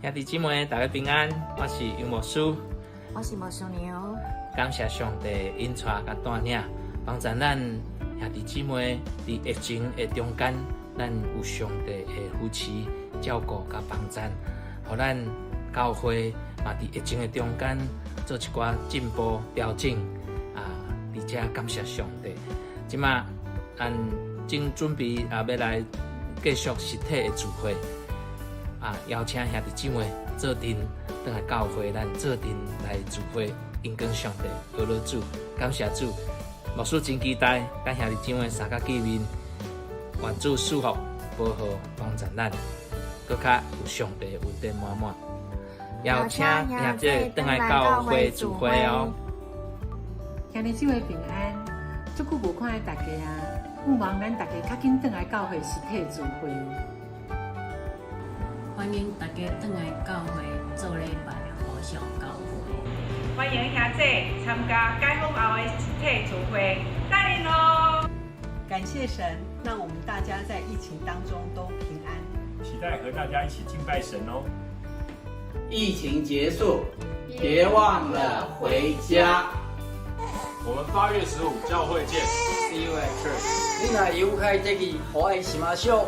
兄弟姊妹，大家平安，我是杨牧師，我是牧師娘。感謝上帝引帶佮帶領，幫助咱兄弟姊妹佇疫情的中間，咱有上帝的扶持、照顧佮幫贊，予咱教會嘛佇疫情的中間做一寡進步調整啊！佇遮感謝上帝。這馬咱正準備啊，欲來繼續實體的聚會。啊！邀請兄弟姊妹做陣轉來教會，咱做陣來聚會，榮光上帝，歌頌主，感謝主。牧師真期待佮兄弟姊妹相佮見面，願主賜福保護幫助咱，閣較有上帝恩典滿滿。邀請兄弟轉來教會聚會哦。兄弟姊妹平安，足久無看著大家啊！盼望咱大家較緊轉來教會實體聚會。歡迎大家轉來教會做禮拜，互相交流。歡迎兄弟參加解封後的實體聚會，等恁囉！感謝神，讓我們大家在疫情當中都平安。期待和大家一起敬拜神哦！疫情結束，別忘了回家。我們8月15教會見。 See you at church。你若有開這個可愛是嗎？笑。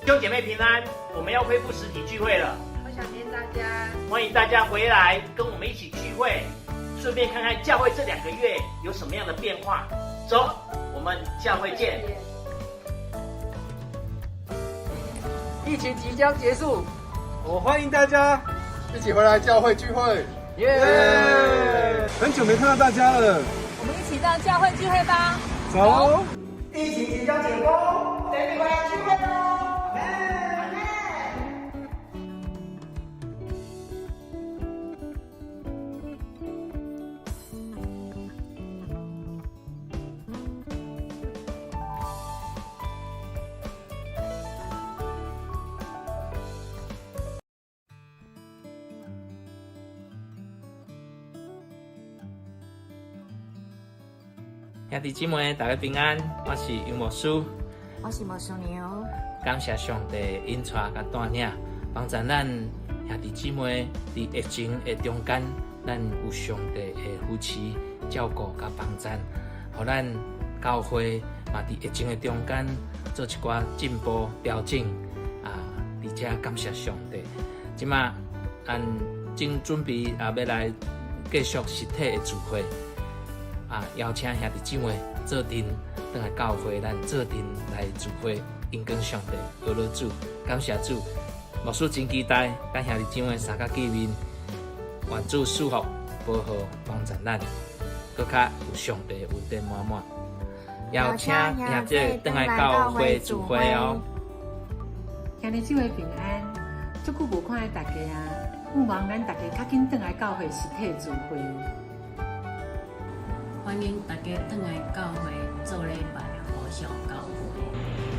弟兄姐妹平安，我們要恢復實體聚會了。好想念大家，歡迎大家回來跟我們一起聚會，順便看看教會這2個月有什麼樣的變化。走，我們教會見。疫情即將結束，我歡迎大家一起回來教會聚會。耶！很久沒看到大家了，我們一起到教會聚會吧。走。疫情即將解封，等你回來聚會囉。兄弟姊妹，大家平安，我是楊牧師，我是牧師娘。感謝上帝引帶佮帶領，幫助咱兄弟姊妹佇疫情的中間，咱有上帝的扶持、照顧佮幫贊，予咱教會嘛佇疫情的中間做一寡進步調整啊！佇遮感謝上帝。這馬咱正準備啊，欲來繼續實體的聚會。啊！邀請兄弟姊妹做陣轉來教會，咱做陣來聚會，榮光上帝，歌頌主，感謝主。牧師真期待佮兄弟姊妹相佮見面，願主賜福保護幫助咱，閣較有上帝恩典滿滿。邀請兄弟轉來教會聚會哦。兄弟姊妹平安，足久無看著大家啊！盼望咱大家較緊轉來教會實體聚會。歡迎大家轉來教會做禮拜，互相交流。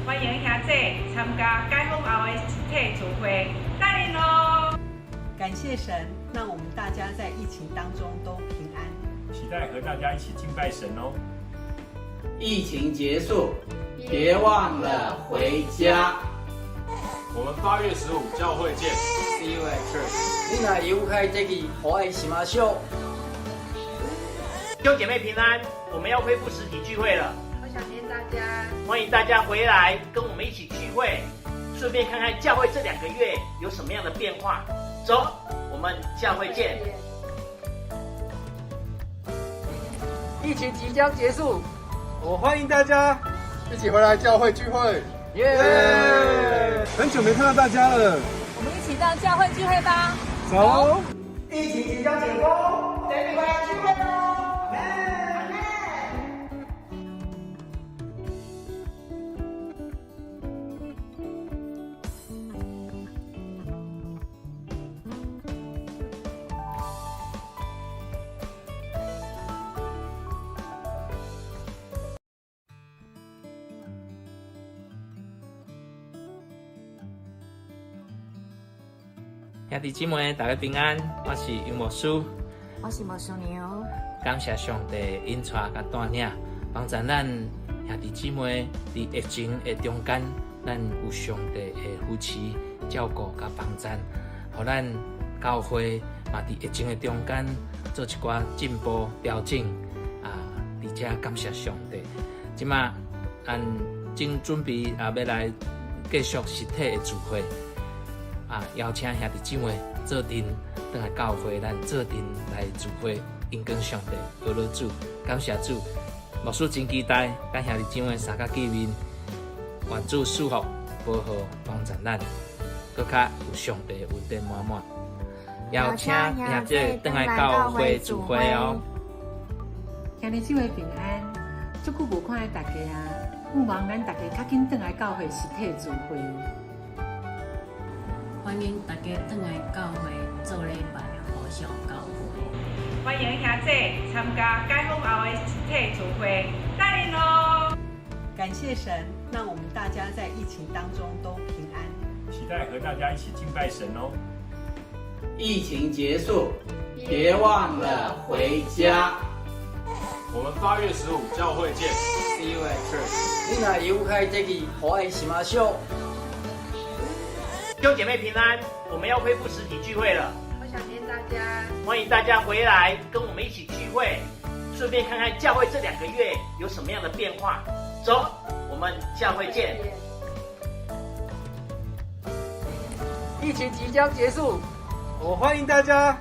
歡迎兄弟參加解封後的實體聚會，等恁囉！感謝神，讓我們大家在疫情當中都平安。期待和大家一起敬拜神哦！疫情結束，別忘了回家。我們8月15教會見。 See you at church。你若有開這個可愛是嗎？笑。弟兄姐妹平安，我們要恢復實體聚會了。好想念大家，歡迎大家回來跟我們一起聚會，順便看看教會這2個月有什麼樣的變化。走，我們教會見。疫情即將結束，我歡迎大家一起回來教會聚會。耶！很久沒看到大家了，我們一起到教會聚會吧。走。疫情即將解封，等你回來聚會囉。兄弟姊妹，大家平安，我是楊牧師，我是牧師娘。感謝上帝引帶佮帶領，幫助咱兄弟姊妹佇疫情的中間，咱有上帝的扶持、照顾佮帮赞，予咱教会嘛伫疫情的中间做一寡进步调整啊！伫遮感谢上帝。这马咱正准备啊，欲来继续实体的聚会啊，邀请兄弟姊妹做阵转来教会，咱做阵来聚会，荣光上帝，歌颂主，感谢主。牧师真期待佮兄弟姊妹相佮见面，愿主赐福保护帮助咱，阁较有上帝恩典满满。邀请兄弟转来教会聚会哦。兄弟姊妹平安，足久无看到大家啊！盼望咱大家较紧转来教会实体聚会。欢迎大家转来教会做礼拜，互相交流。欢迎兄弟参加解封后的实体聚会，等恁哦！感谢神，让我们大家在疫情当中都平安。期待和大家一起敬拜神哦！疫情结束，别忘了回家。我们8月15教会见。 See you at church。你若有开这个，我爱什么秀？弟兄姐妹平安，我们要恢复实体聚会了。我想念大家，欢迎大家回来跟我们一起聚会，顺便看看教会这2个月有什么样的变化。走，我们教会见。疫情即将结束，我欢迎大家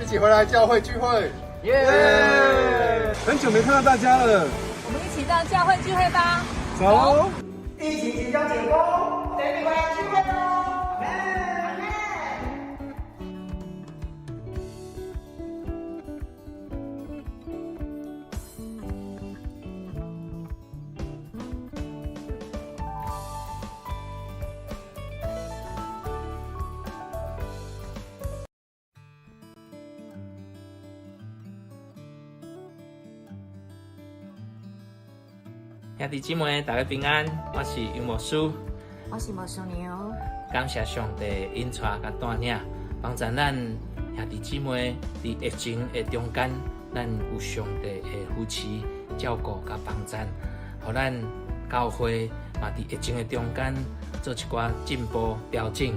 一起回来教会聚会。耶！很久没看到大家了，我们一起到教会聚会吧。走。疫情即将解封，等你回来聚会喽！阿门。兄弟姊妹，大家平安，我是杨牧师，我是牧师娘。感谢上帝引带佮带领，帮助咱兄弟姊妹伫疫情的中间，咱有上帝的扶持、照顾佮帮赞，予咱教会嘛伫疫情的中间做一寡进步调整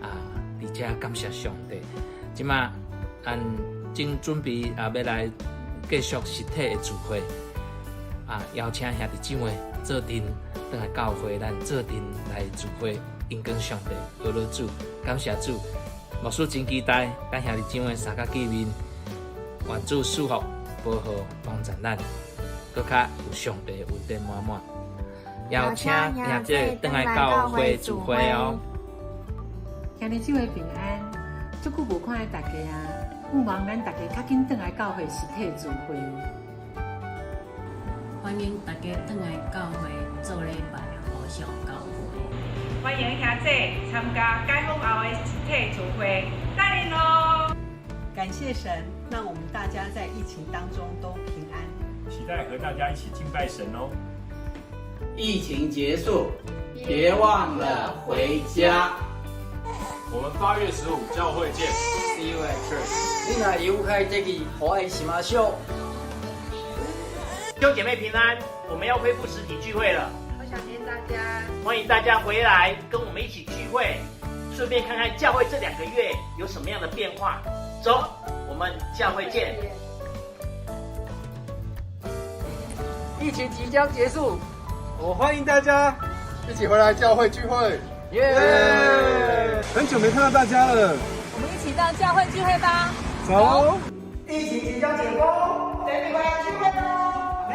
啊！伫遮感谢上帝。这马咱正准备啊，欲来继续实体的聚会。啊！邀请兄弟姊妹做阵转来教会，咱做阵来聚会，荣光上帝，歌颂主，感谢主。牧师真期待佮兄弟姊妹相佮见面，愿主赐福保护帮助咱，阁较有上帝恩典满满。邀请兄弟转来教会聚会哦。兄弟姊妹平安，足久无看到大家啊！盼望咱大家较紧转来教会实体聚会。欢迎大家转来教会做礼拜，互相交流。欢迎兄弟参加解封后的实体聚会，等恁哦！感谢神，让我们大家在疫情当中都平安。期待和大家一起敬拜神哦！疫情结束，别忘了回家。我们8月15教会见。 See you at church。你若有开这个，我爱什么秀？弟兄姐妹平安，我们要恢复实体聚会了。我想念大家，欢迎大家回来跟我们一起聚会，顺便看看教会这2个月有什么样的变化。走，我们教会见。疫情即将结束，我欢迎大家一起回来教会聚会。耶！很久没看到大家了，我们一起到教会聚会吧。走。疫情即将解封，等你回来聚会喽！阿门。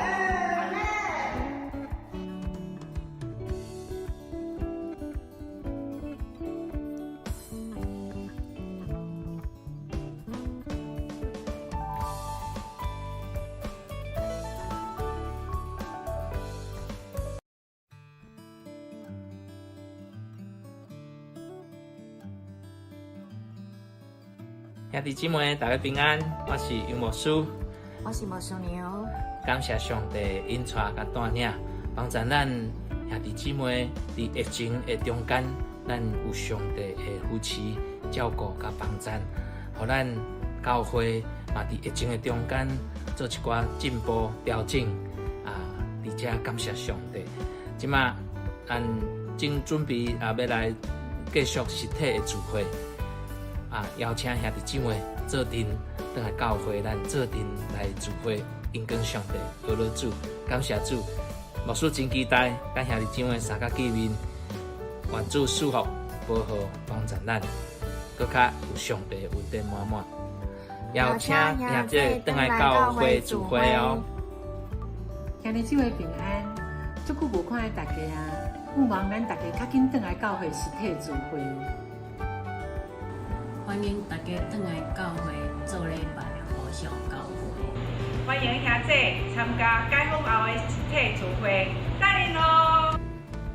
兄弟姊妹，大家平安，我是杨牧师，我是牧师娘。感谢上帝引带佮带领，帮助咱兄弟姊妹伫疫情的中间，咱有上帝的扶持、照顾佮帮赞，予咱教会嘛伫疫情的中间做一寡进步调整啊！伫遮感谢上帝。这马咱正准备啊，欲来继续实体的聚会。啊，邀请兄弟姊妹做阵转来教会，咱做阵来聚会，荣光上帝，歌颂主，感谢主。牧师真期待佮兄弟姊妹相佮见面，愿主赐福保护帮助咱，阁较有上帝恩典满满。邀请兄弟转来教会聚会哦。兄弟姊妹平安，足久无看到大家啊！盼望咱大家较紧转来教会实体聚会。欢迎大家转来教会做礼拜，互相交流。欢迎兄弟参加解放后的实体聚会，等恁哦！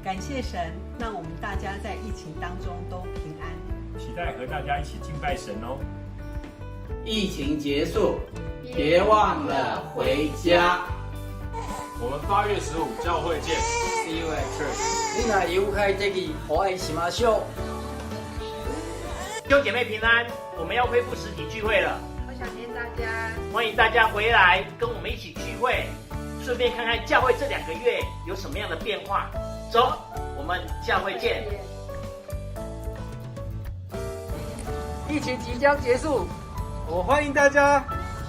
感谢神，让我们大家在疫情当中都平安。期待和大家一起敬拜神哦！疫情结束，别忘了回家。我们8月15教会见。 See you at church。你若有开这个，我爱什么秀？弟兄姐妹平安，我们要恢复实体聚会了。好想念大家，欢迎大家回来跟我们一起聚会，顺便看看教会这2个月有什么样的变化。走，我们教会见。疫情即将结束，我欢迎大家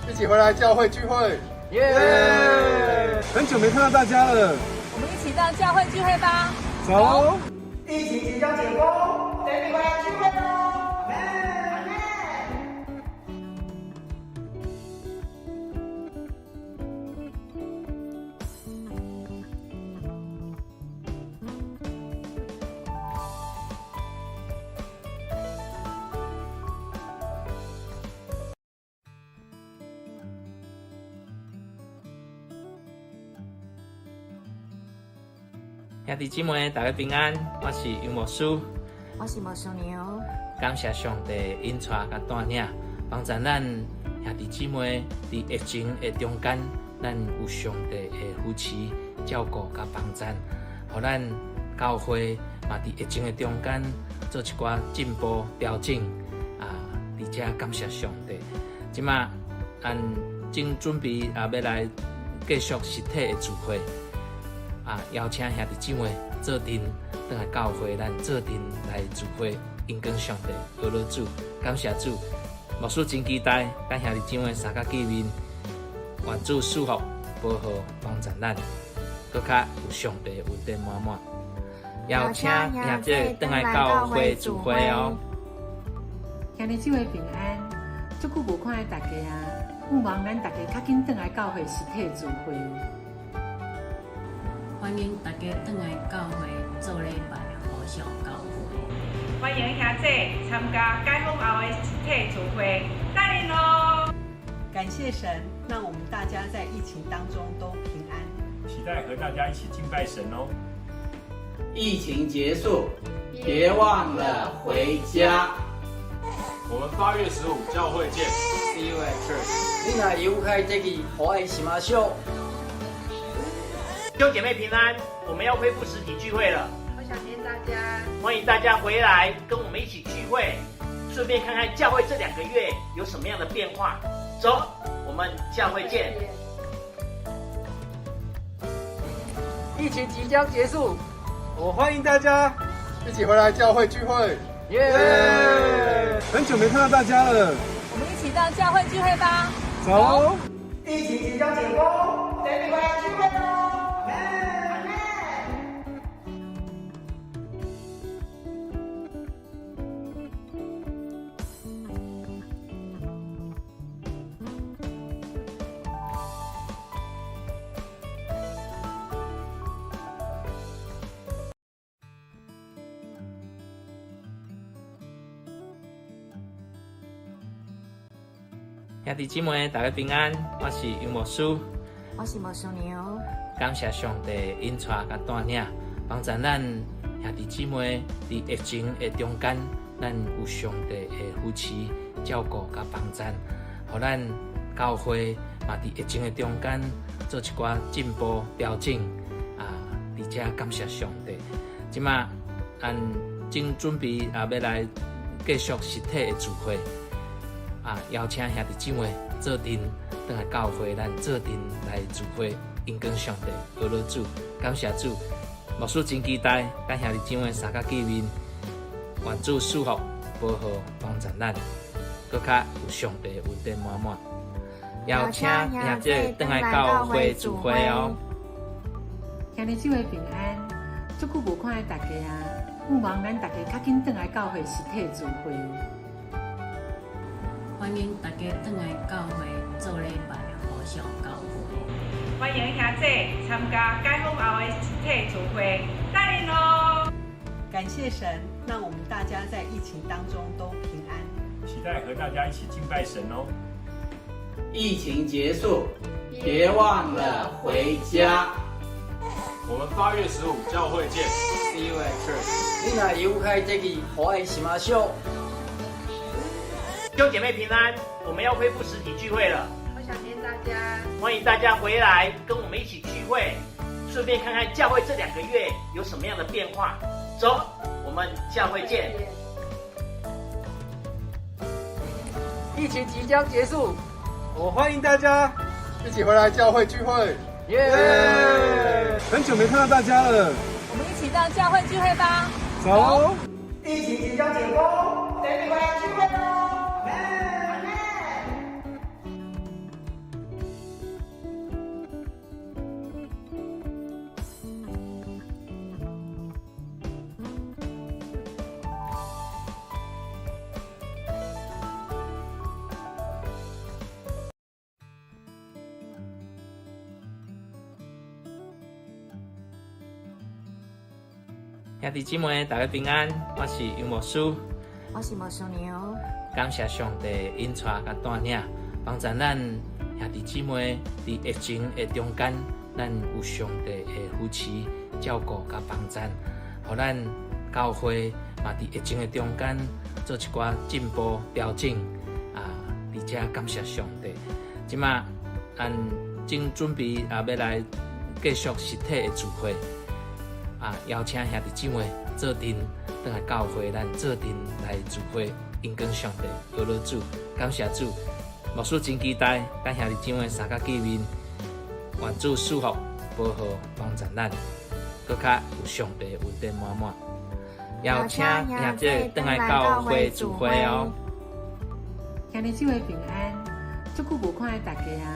一起回来教会聚会。耶！很久没看到大家了，我们一起到教会聚会吧。走。疫情即将解封，等你回来聚会喽。兄弟姊妹，大家平安，我是杨牧师，我是牧师娘。感谢上帝引带佮带领，帮助咱兄弟姊妹伫疫情的中间，咱有上帝的扶持、照顾佮帮助，予咱教会嘛伫疫情的中间做一寡进步调整啊！伫遮感谢上帝。这马咱正准备啊，欲来继续实体的聚会。啊！邀请兄弟姊妹做阵转来教会，咱做阵来聚会，荣光上帝，歌颂主，感谢主。牧师真期待佮兄弟姊妹相佮见面，愿主赐福保护帮助咱，阁较有上帝恩典满满。邀请兄弟转来教会聚会哦。兄弟姊妹平安，足久无看到大家啊！盼望咱大家较紧转来教会实体聚会。欢迎大家转来教会做礼拜，互相交流。欢迎兄弟参加解放后的实体聚会，等恁哦！感谢神，让我们大家在疫情当中都平安。期待和大家一起敬拜神哦！疫情结束，别忘了回家。我们8月15教会见。 See you at church。你若有开这个，我爱什么秀？弟兄姐妹平安，我们要恢复实体聚会了。好想念大家，欢迎大家回来跟我们一起聚会，顺便看看教会这2个月有什么样的变化。走，我们教会见。疫情即将结束，我欢迎大家一起回来教会聚会。耶！很久没看到大家了，我们一起到教会聚会吧。走。疫情即将解封，等你回来聚会喽。兄弟姊妹，大家平安，我是杨牧师，我是牧师娘。感谢上帝引带佮带领，帮助咱兄弟姊妹伫疫情的中间，咱有上帝的扶持、照顾佮帮助，予咱教会嘛伫疫情的中间做一寡进步调整啊！伫遮感谢上帝。这马咱正准备啊，欲来继续实体的聚会。啊！邀请兄弟姊妹做阵转来教会，咱做阵来聚会，荣光上帝，歌颂主，感谢主。牧师真期待佮兄弟姊妹相佮见面，愿主赐福保护帮助咱，阁较有上帝恩典满满。邀请兄弟转来教会聚会哦。兄弟姊妹平安，足久无看到大家啊！盼望咱大家较紧转来教会实体聚会。欢迎大家转来教会做礼拜，互相交流。欢迎兄弟参加解放后的实体聚会，等恁哦！感谢神，让我们大家在疫情当中都平安。期待和大家一起敬拜神哦。疫情结束，别忘了回家。我们8月15教会见。 See you at church。你若有开这个，我爱什么秀？弟兄姐妹平安，我们要恢复实体聚会了。我想念大家，欢迎大家回来跟我们一起聚会，顺便看看教会这2个月有什么样的变化。走，我们教会见。疫情即将结束，我欢迎大家一起回来教会聚会。耶！很久没看到大家了，我们一起到教会聚会吧。走。疫情即将解封，等你回来聚会喽！兄弟姊妹，大家平安，我是杨牧师，我是牧师娘。感谢上帝引带佮带领，帮助咱兄弟姊妹伫疫情的中间，咱有上帝的扶持、照顾佮帮助，予咱教会嘛伫疫情的中间做一寡进步调整啊！伫遮感谢上帝。这马咱正准备啊，欲来继续实体的聚会。啊！邀请兄弟姊妹做阵转来教会，咱做阵来聚会，荣光上帝，歌颂主，感谢主。牧师真期待，咱兄弟姊妹三角见面，愿主赐福保护帮助咱，阁较有上帝恩典满满。邀请兄弟转来教会聚会哦。兄弟姊妹平安，足久无看到大家啊！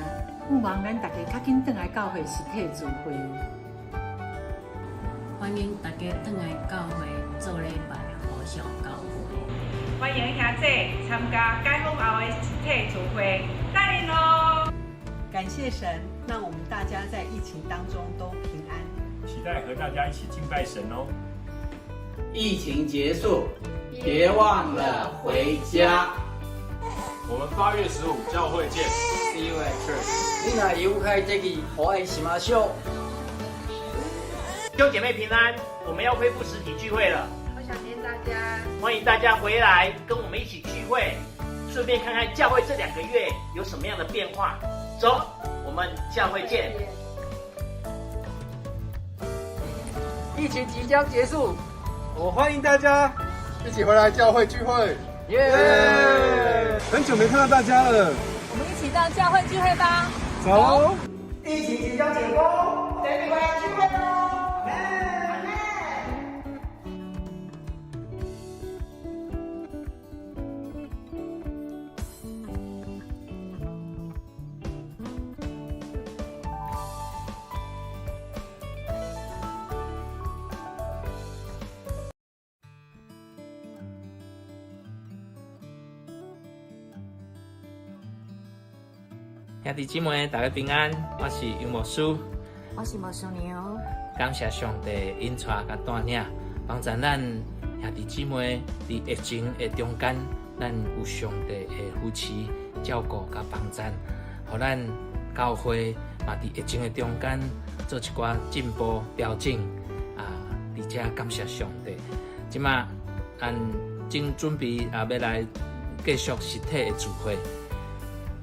盼望咱大家较紧转来教会实体聚会。欢迎大家转来教会做礼拜，互相交流。欢迎兄弟参加解放后的实体聚会，等恁哦！感谢神，让我们大家在疫情当中都平安。期待和大家一起敬拜神哦。疫情结束，别忘了回家。我们8月15教会见。 See you at church。你若有开这个，我爱什么秀？弟兄姐妹平安，我们要恢复实体聚会了。我想念大家，欢迎大家回来跟我们一起聚会，顺便看看教会这2个月有什么样的变化。走，我们教会见。疫情即将结束，我欢迎大家一起回来教会聚会。耶！很久没看到大家了，我们一起到教会聚会吧。走。疫情即将解封，等你回来聚会喽！兄弟姊妹，大家平安，我是杨牧师，我是牧师娘。感谢上帝引带佮带领，帮助咱兄弟姊妹伫疫情的中间，咱有上帝的扶持、照顾佮帮助，予咱教会嘛伫疫情的中间做一寡进步调整啊！伫遮感谢上帝。这马咱正准备啊，欲来继续实体的聚会。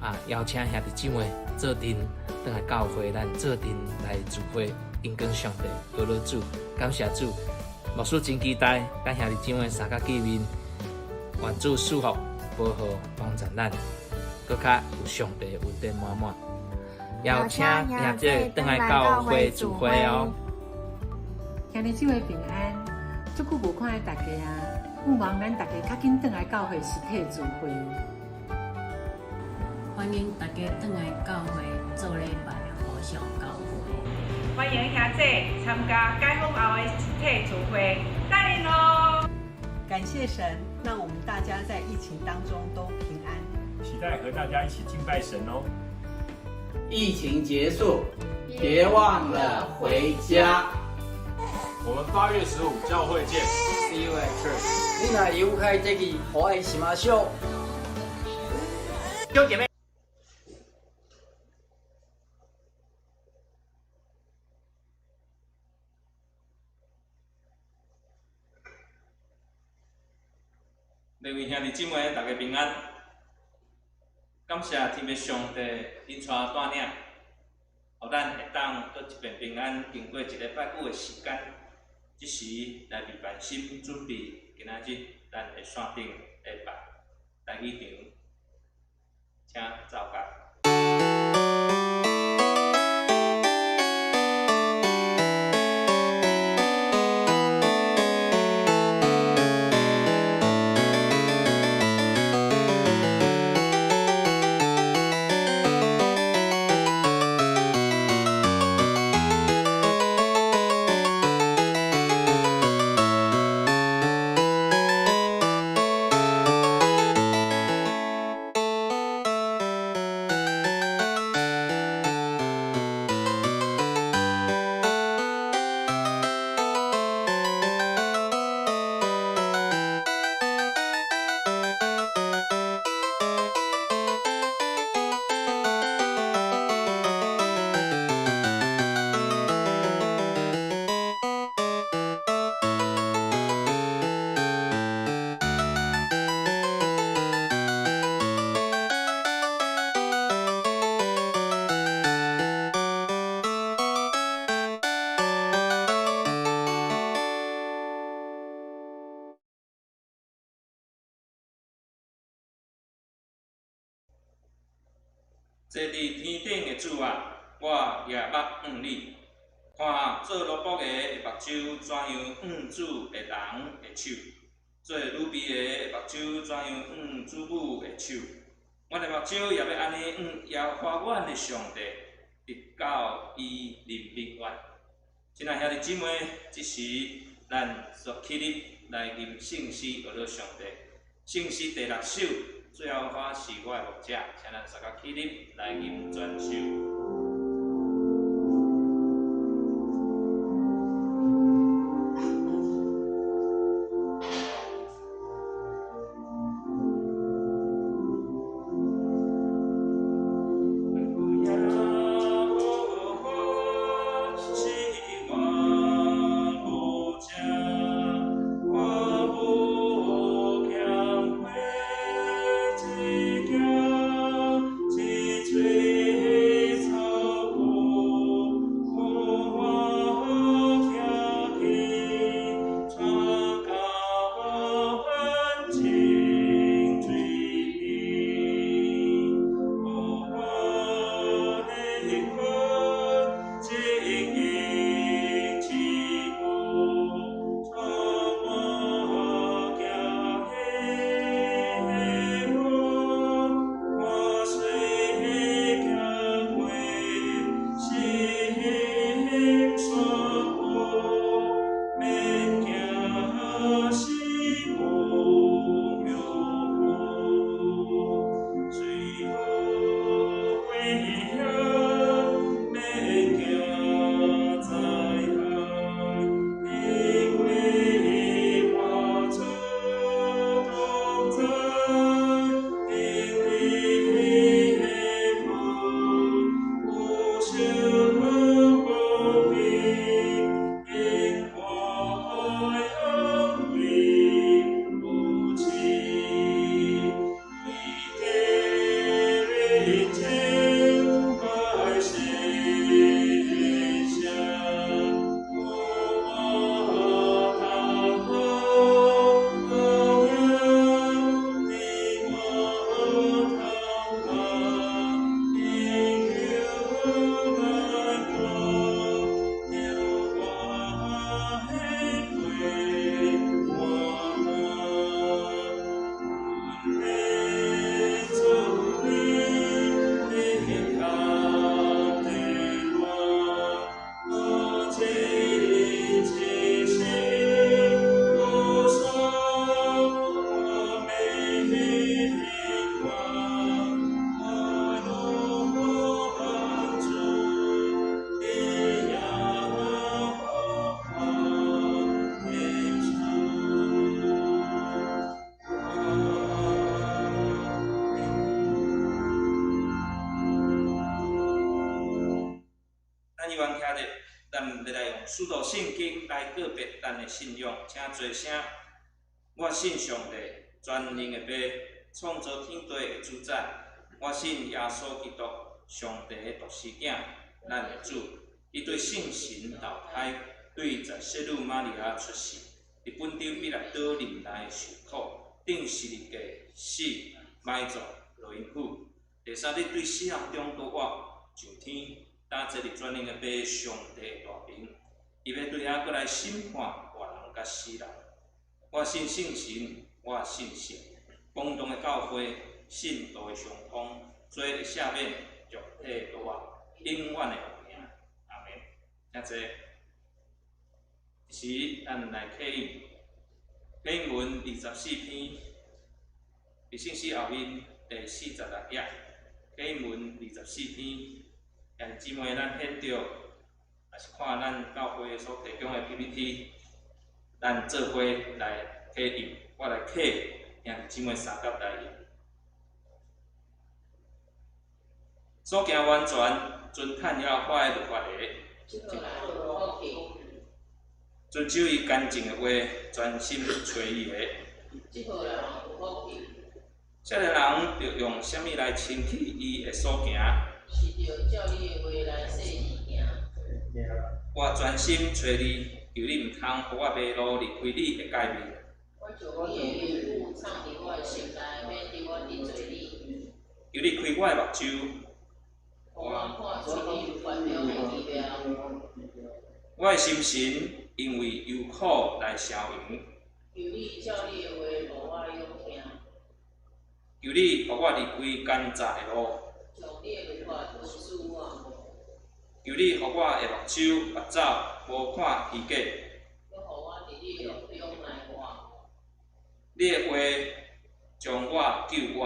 啊！邀请兄弟姊妹做阵转来教会，咱做阵来聚会，荣光上帝，歌颂主，感谢主。牧师真期待，咱兄弟姊妹三角见面，愿主赐福保护帮助咱，阁较有上帝恩典满满。邀请兄弟转来教会聚会哦。兄弟姊妹平安，足久无看到大家啊！盼望咱大家較緊轉來教會實體聚會。歡迎大家轉來教會做禮拜，互相交流。歡迎兄弟參加解放後的實體聚會，等恁囉！感謝神，讓我們大家在疫情當中都平安。期待和大家一起敬拜神哦！疫情結束，別忘了回家。我們8月15教會見。 See you at church。你若有開這個，我愛是馬小。弟兄姐妹。各位兄弟姊妹，大家平安。感謝天父上帝引帶帶領，予咱會當閣一遍平安經過一禮拜久的時間，這時來預備心準備今仔日咱的線頂禮拜台語場，請走甲。坐佇天頂的主啊，我舉目向你，看做奴僕的目睭怎樣向主的人的手，做女婢的目睭怎樣向主母的手。阮的目睭也欲按呢向耶和華阮的上帝，直到伊憐憫阮。親愛兄弟姊妹，這時咱煞起立來吟聖詩，學做上帝。聖詩第六首。最後，我是我的牧者，請咱三個起立來吟全首。咱猶原徛咧，咱欲來用使徒信經來告白咱的信仰，請做聲。我信上帝，全能的父，創造天地的主宰。我信耶穌基督，上帝的獨生囝，咱的主。伊對聖神投胎，對十聖女瑪利亞出世，佇本丟彼拉多忍耐受苦，釘十字架死，埋葬，落陰府。第三日對死人中復活，上天，擔坐佇全能的父上帝的大爿。伊欲對遐閣來審判活人佮死人。我信聖神，我信聖公同的教會，信徒的相通，罪的赦免，肉體的復活，永遠的活命。阿們。請坐。這時，咱來啟應，啟應文24篇，佇聖詩後面第46頁。啟應文二十四篇，兄弟姊妹，咱現著，抑是看咱教會所提供的 PPT，咱做伙來啟應，我來啟兄弟姊妹相佮來應。所行完全，遵趁耶和華的律法的，遵守伊乾淨的話，專心揣伊的。這个人著用啥物來清去伊的所行？是著照你的話來細膩行。我專心揣你，求你毋通予我迷路，離開你的誡命。我將你的話語藏佇我的心內，免得我得罪你。求你開我的目睭，予我看出你律法中的奇妙。我的心神因為憂苦來聲揚。求你照你的話予我勇聽。求你予我離開奸詐的路。將你的律法恩賜我。求你予我的目睭目走，無看虛假。閣予我佇你的樂中來活。你的話將我救活。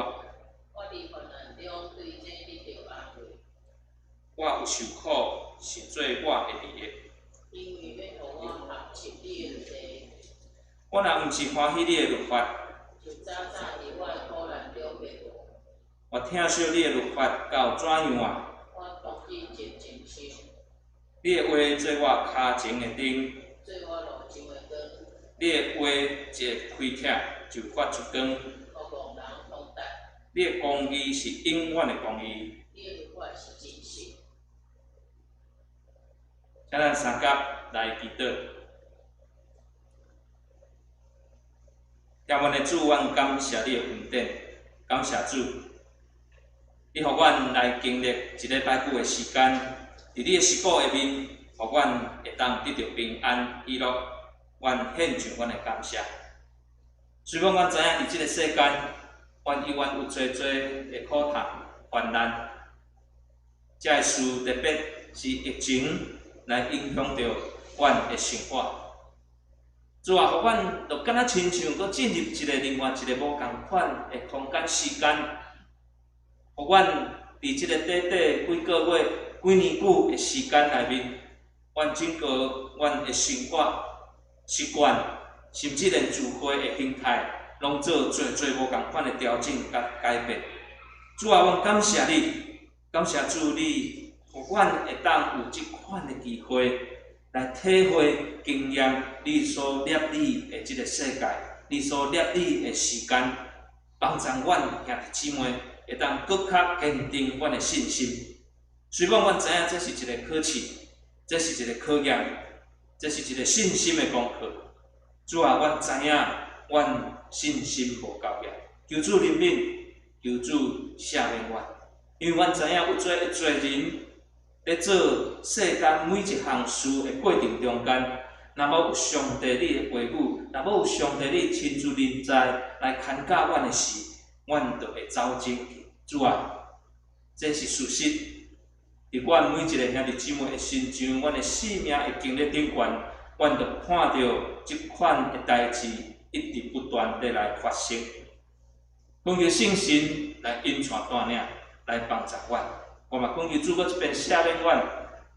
我佇患難中對這得著安慰。我有受苦，是做我的利益。因為欲予我學習你的律例。我若毋是歡喜你的律法，就早早佇我的苦難中滅亡。我疼惜你的律法到怎樣啊？我當日靜靜心。你的話做我跤前的燈，做我路上的光。你的話一開啟就發出光。予戇人通達。你的公義是永遠的公義。你的律法是真實。請咱相佮來祈禱。天阮的主，阮感謝你的恩典，感謝主，你予阮來經歷一禮拜久的時間，佇你的實鼓下面，予阮會當得著平安喜樂，阮獻上阮的感謝。雖然阮知影佇這个世間，阮猶原有濟濟的苦痛、患難，這个事特別是疫情來影響著阮的生活。主啊，予阮就敢若親像閣進入一个另外一个無仝款的空間時間，予阮佇這个短短幾个月、幾年久的時間內面，阮整個阮的生活習慣，甚至連聚會的形態，攏做濟濟無仝款的調整佮改變。主啊，阮感謝你，感謝主你，予阮會當有這款的機會。來體會經驗你所攝理的這个世界，你所攝理的時間，幫助阮兄弟姊妹會當閣較堅定阮的信心。雖然阮知影這是一个考試，這是一个考驗，這是一个信心的功課。主啊，阮知影阮信心無夠額，求主憐憫，求主赦免阮，因為阮知影有濟的罪人。咧做世間每一項事的過程中間，若無有上帝你的話語，若無有上帝你親自臨在來牽教阮的時，阮就會走進去。主啊，這是事實。佇阮每一个兄弟姊妹的身上，阮的生命的經歷頂懸，阮就看著這款的代誌一直不斷地來發生。懇求聖神來引帶帶領，來幫助阮。我嘛懇求主閣這遍赦免阮，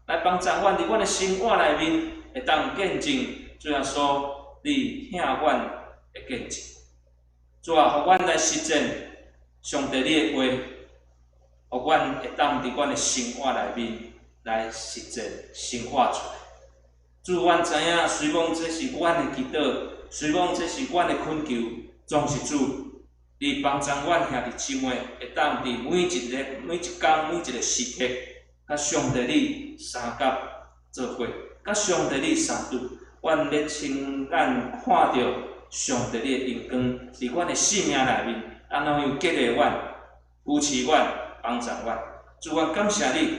來幫助阮佇阮的生活內面會當見證主耶穌你疼阮的見證。主啊，予阮來實踐上帝你的話，予阮會當佇阮的生活內面來實踐生活出來。主，阮知影，雖罔這是阮的祈禱，雖罔這是阮的懇求，總是主，你幫助阮兄弟姊妹，會當佇每一日、每一工、每一个時刻，佮上帝你相佮做伙，佮上帝你相拄，阮欲親眼看著上帝你的榮光，佇阮的生命內面，按怎樣激勵阮、扶持阮、幫助阮。主，阮感謝你，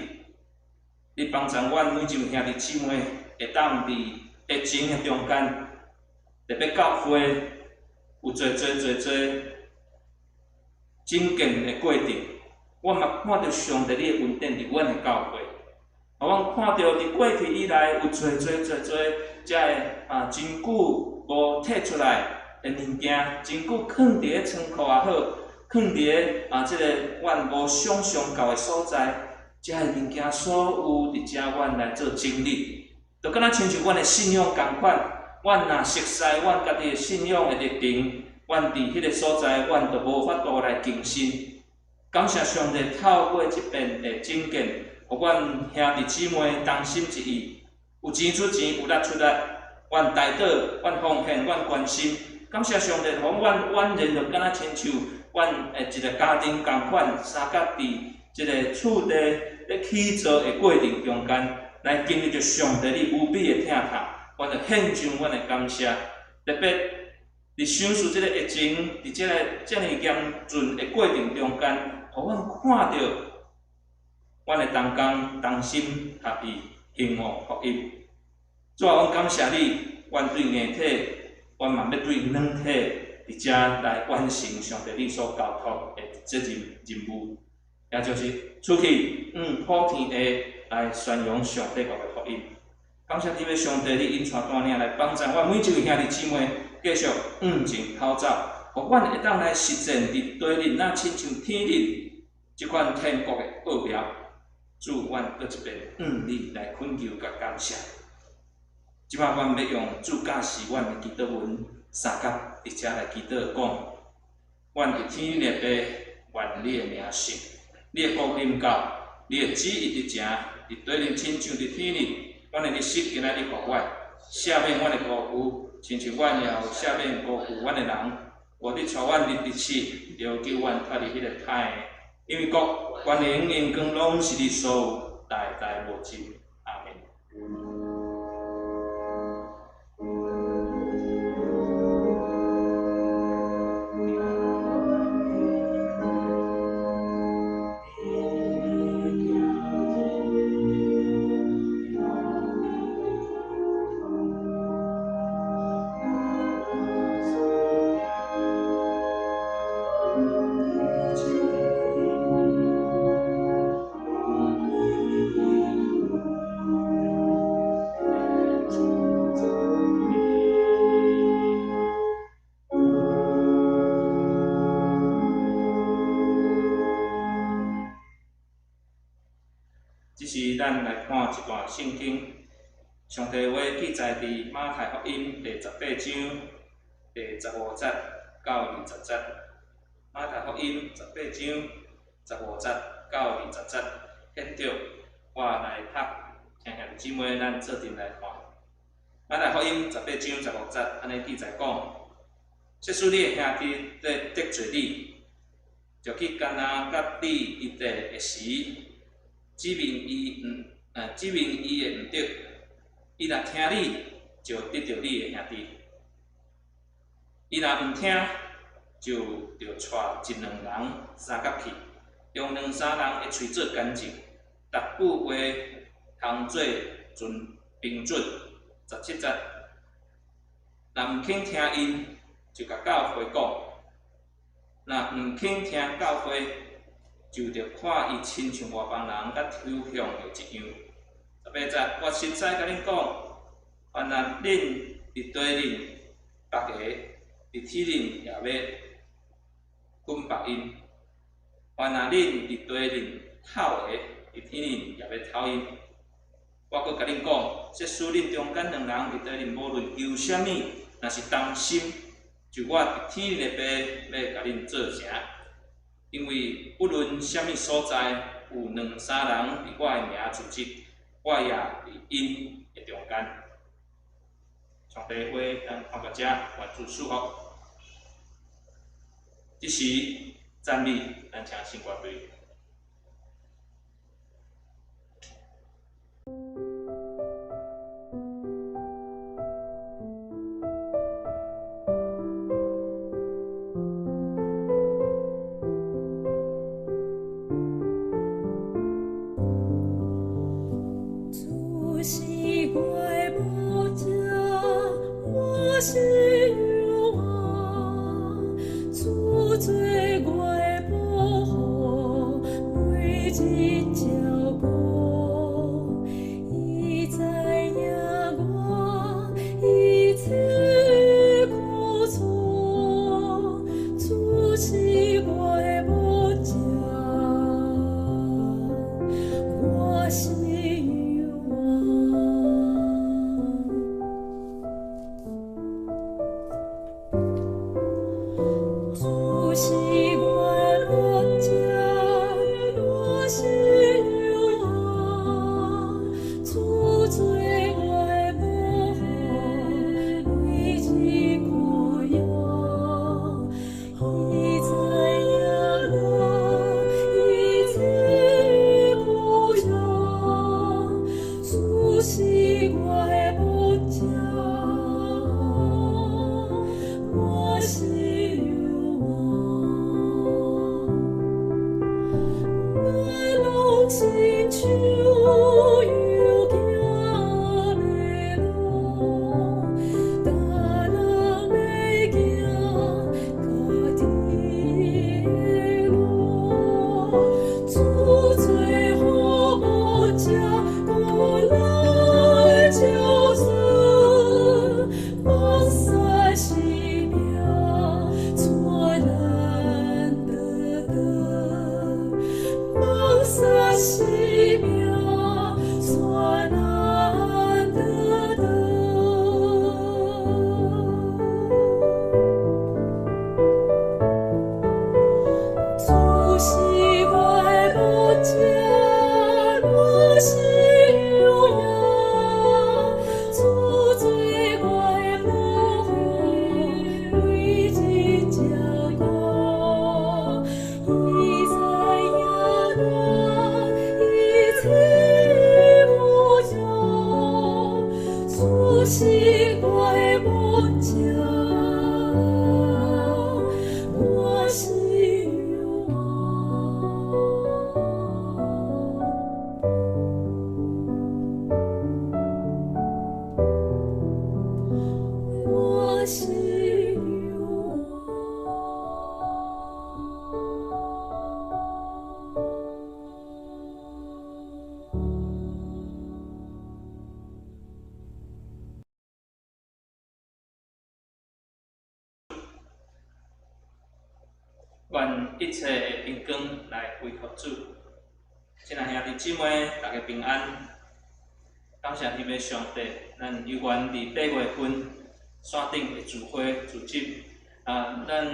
你幫助阮每一位兄弟姊妹，會當佇疫情的中間，特別教會有濟濟濟濟整建的過程，我嘛看著上帝你的恩典佇阮的教會，予阮看著佇過去以來有濟濟濟濟遮个啊真久無提出來的物件，真久囥佇咧倉庫也好，囥佇咧啊這个阮無想像到的所在，遮个物件所有佇遮阮來做整理，就敢若親像阮的信仰仝款，阮若熟似阮家己的信仰的歷程，阮佇彼个所在，阮就無法度來更新。感謝上帝透過這遍的整建，予阮兄弟姊妹同心一意，有錢出錢，有力出力，阮代禱，阮奉獻，阮關心。感謝上帝，予阮宛然就敢若親像阮的一個家庭仝款，相佮佇這个厝地咧起造的過程中間，來經歷著上帝你無比的疼痛，阮就獻上阮的感謝。特別佇想事這个疫情，佇這个遮爾嚴峻的過程中間，予阮看著阮的同工同心合意興旺福音。主啊，阮感謝你，阮對硬體，阮嘛欲對軟體，佇遮來完成上帝你所交託的責任任務，也就是出去往普天下來宣揚上帝國的福音。感謝天父上帝，你引帶帶領來幫助阮每一位兄弟姊妹，繼續向前跑走，予阮會當來實踐佇地面，若親像天頂這款天國的奧妙。主，阮閣一遍向你來懇求佮感謝。這擺阮欲用主教示阮的祈禱文，相佮佇遮來祈禱講：阮佇天頂的父，願你的名聖，你的國臨到，你的旨意佇成，佇地面親像佇天頂。阮的日食今仔日予阮，赦免阮的辜負，親像阮也有赦免辜負阮的人。無得帶阮入敵試，著救阮脫離彼个歹的。因為國、權能、榮光攏是你所有，代代無盡。阿們。這時，咱來看一段聖經，上帝話記載佇馬太福音第十八章第十五節到二十節。馬太福音十八章十五節到二十節，現著我來讀，請兄弟姊妹咱做陣來看。馬太福音十八章十五節，按呢記載講：即使你的兄弟得得罪你，就去干焦佮你伊綴的時，指明伊毋，指明伊的毋對，伊若聽你，就得著你的兄弟；伊若毋聽，就著帶一兩人相佮去，用兩三人的喙做見證，逐句話通做準憑準。十七節，若毋肯聽𪜶，就共教會講；若毋肯聽教會，就著看伊親像外邦人佮投降的一樣。十八節，我實在共恁講，凡若恁佇地頂縛的，佇天頂也欲捆縛𪜶；凡若恁佇地頂透的，佇天頂也欲透𪜶。我閣共恁講，即使恁中間兩人佇地頂無論求啥物，若是同心，就我佇天頂的父欲共恁做成。因為不論啥物所在，有兩三人佇我的名聚集，我也佇𪜶的中間。上帝話，咱看到遮，願主賜福。這時讚美，咱請聖歌隊。主是我的牧者，我是羊仔，主做我的保護，每日照顧。伊知影我一切苦楚，主是我的牧者，我是羊仔。主是我的牧者，我是羊仔，主做我的保護，每日顧養。伊知影我一切苦楚，主是我的牧者，我是羊仔。我拢亲像羊行迷路，逐人欲行家己的路。主做好牧者，过来救赎，放下生命，带咱得得。放下生命，带咱得得。主是我的牧者，我是羊仔，主做我的保護，每日照顧。伊知影我一切苦楚，主是我的牧者，我是羊仔。我是羊願一切的榮光來歸予主。親愛兄弟姊妹，大家平安。感謝天父上帝，咱有緣佇8月份線頂的聚會聚集。啊，咱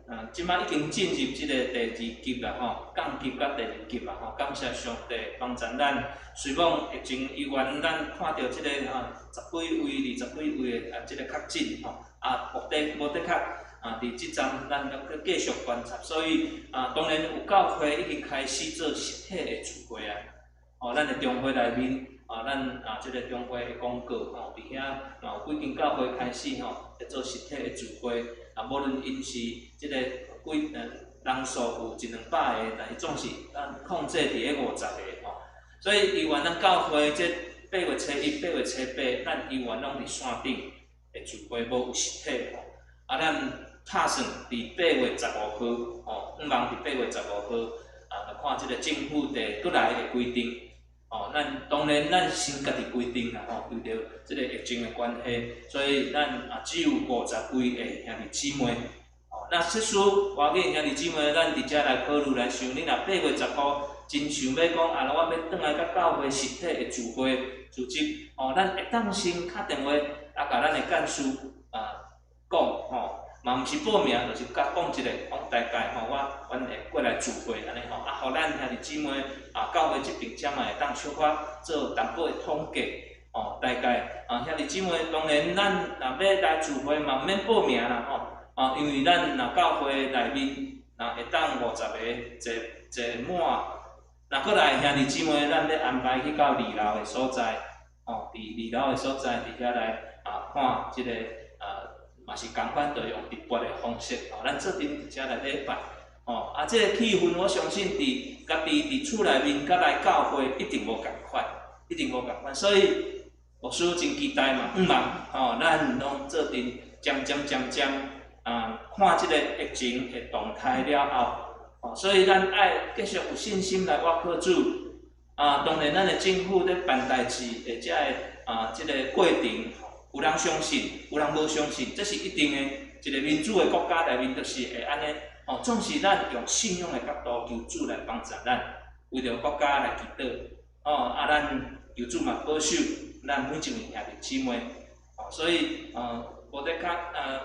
啊，這擺已經進入這个第二級啦吼，降級到第二級啦吼。感謝上帝幫助咱。雖罔疫情猶原咱看著這个啊十幾位、20幾位的啊這个確診吼，啊，目的無的確啊，佇這站咱猶閣繼續觀察，所以啊，當然有教會已經開始做實體的聚會啊。吼，咱的中會內面啊，咱啊這个中會的廣告吼，佇遐嘛有幾間教會開始吼，在做實體的聚會。啊，無論𪜶是這个幾人數有一兩百个，但是總是咱控制佇咧50个吼。所以猶原咱教會這8月初1、8月初8，咱猶原攏佇線頂的聚會，無有實體吼。啊，咱打算佇8月15號吼，向望佇8月15號啊，來看這个政府的閣來的規定。吼，咱當然咱先家己規定啦吼，為著這个疫情的關係，所以咱啊只有50位的兄弟姊妹。吼，那這事我緊兄弟姊妹，咱佇遮來考慮來想，你若8月10號真想欲講啊，我欲轉來佮教會實體的聚會組織，吼，咱會當先敲電話啊，共咱的幹事啊講吼，嘛毋是報名，就是佮講一下，講大概吼，我阮會過來聚會按呢吼，啊，予咱兄弟姊妹啊，教會這邊才嘛會當小可做淡薄的統計，哦，大概啊，兄弟姊妹，當然咱若欲來聚會嘛，毋免報名啦吼，啊，因為咱若教會內面若會當50個坐坐滿，若閣來兄弟姊妹，咱欲安排去到二樓的所在，吼，佇二樓的所在，佇遐來啊看這個啊。嘛是仝款，就用直播的方式，吼，咱做陣佇遮來禮拜，吼，啊，這个氣氛我相信佇家己佇厝內面佮來教會一定無仝款，一定無仝款，所以牧師真期待嘛，向望，吼，咱攏做陣漸漸漸漸啊，看這个疫情的動態了後，吼，所以咱愛繼續有信心來倚靠主，啊，當然咱的政府咧辦代誌的這个啊，這个過程。有人相信，有人無相信，這是一定的。一个民主的國家內面就是會按呢。哦，總是咱用信仰的角度求主來幫助咱，為著國家來祈禱。哦，啊，咱求主嘛保守咱每一位兄弟姊妹。哦，所以，無得較，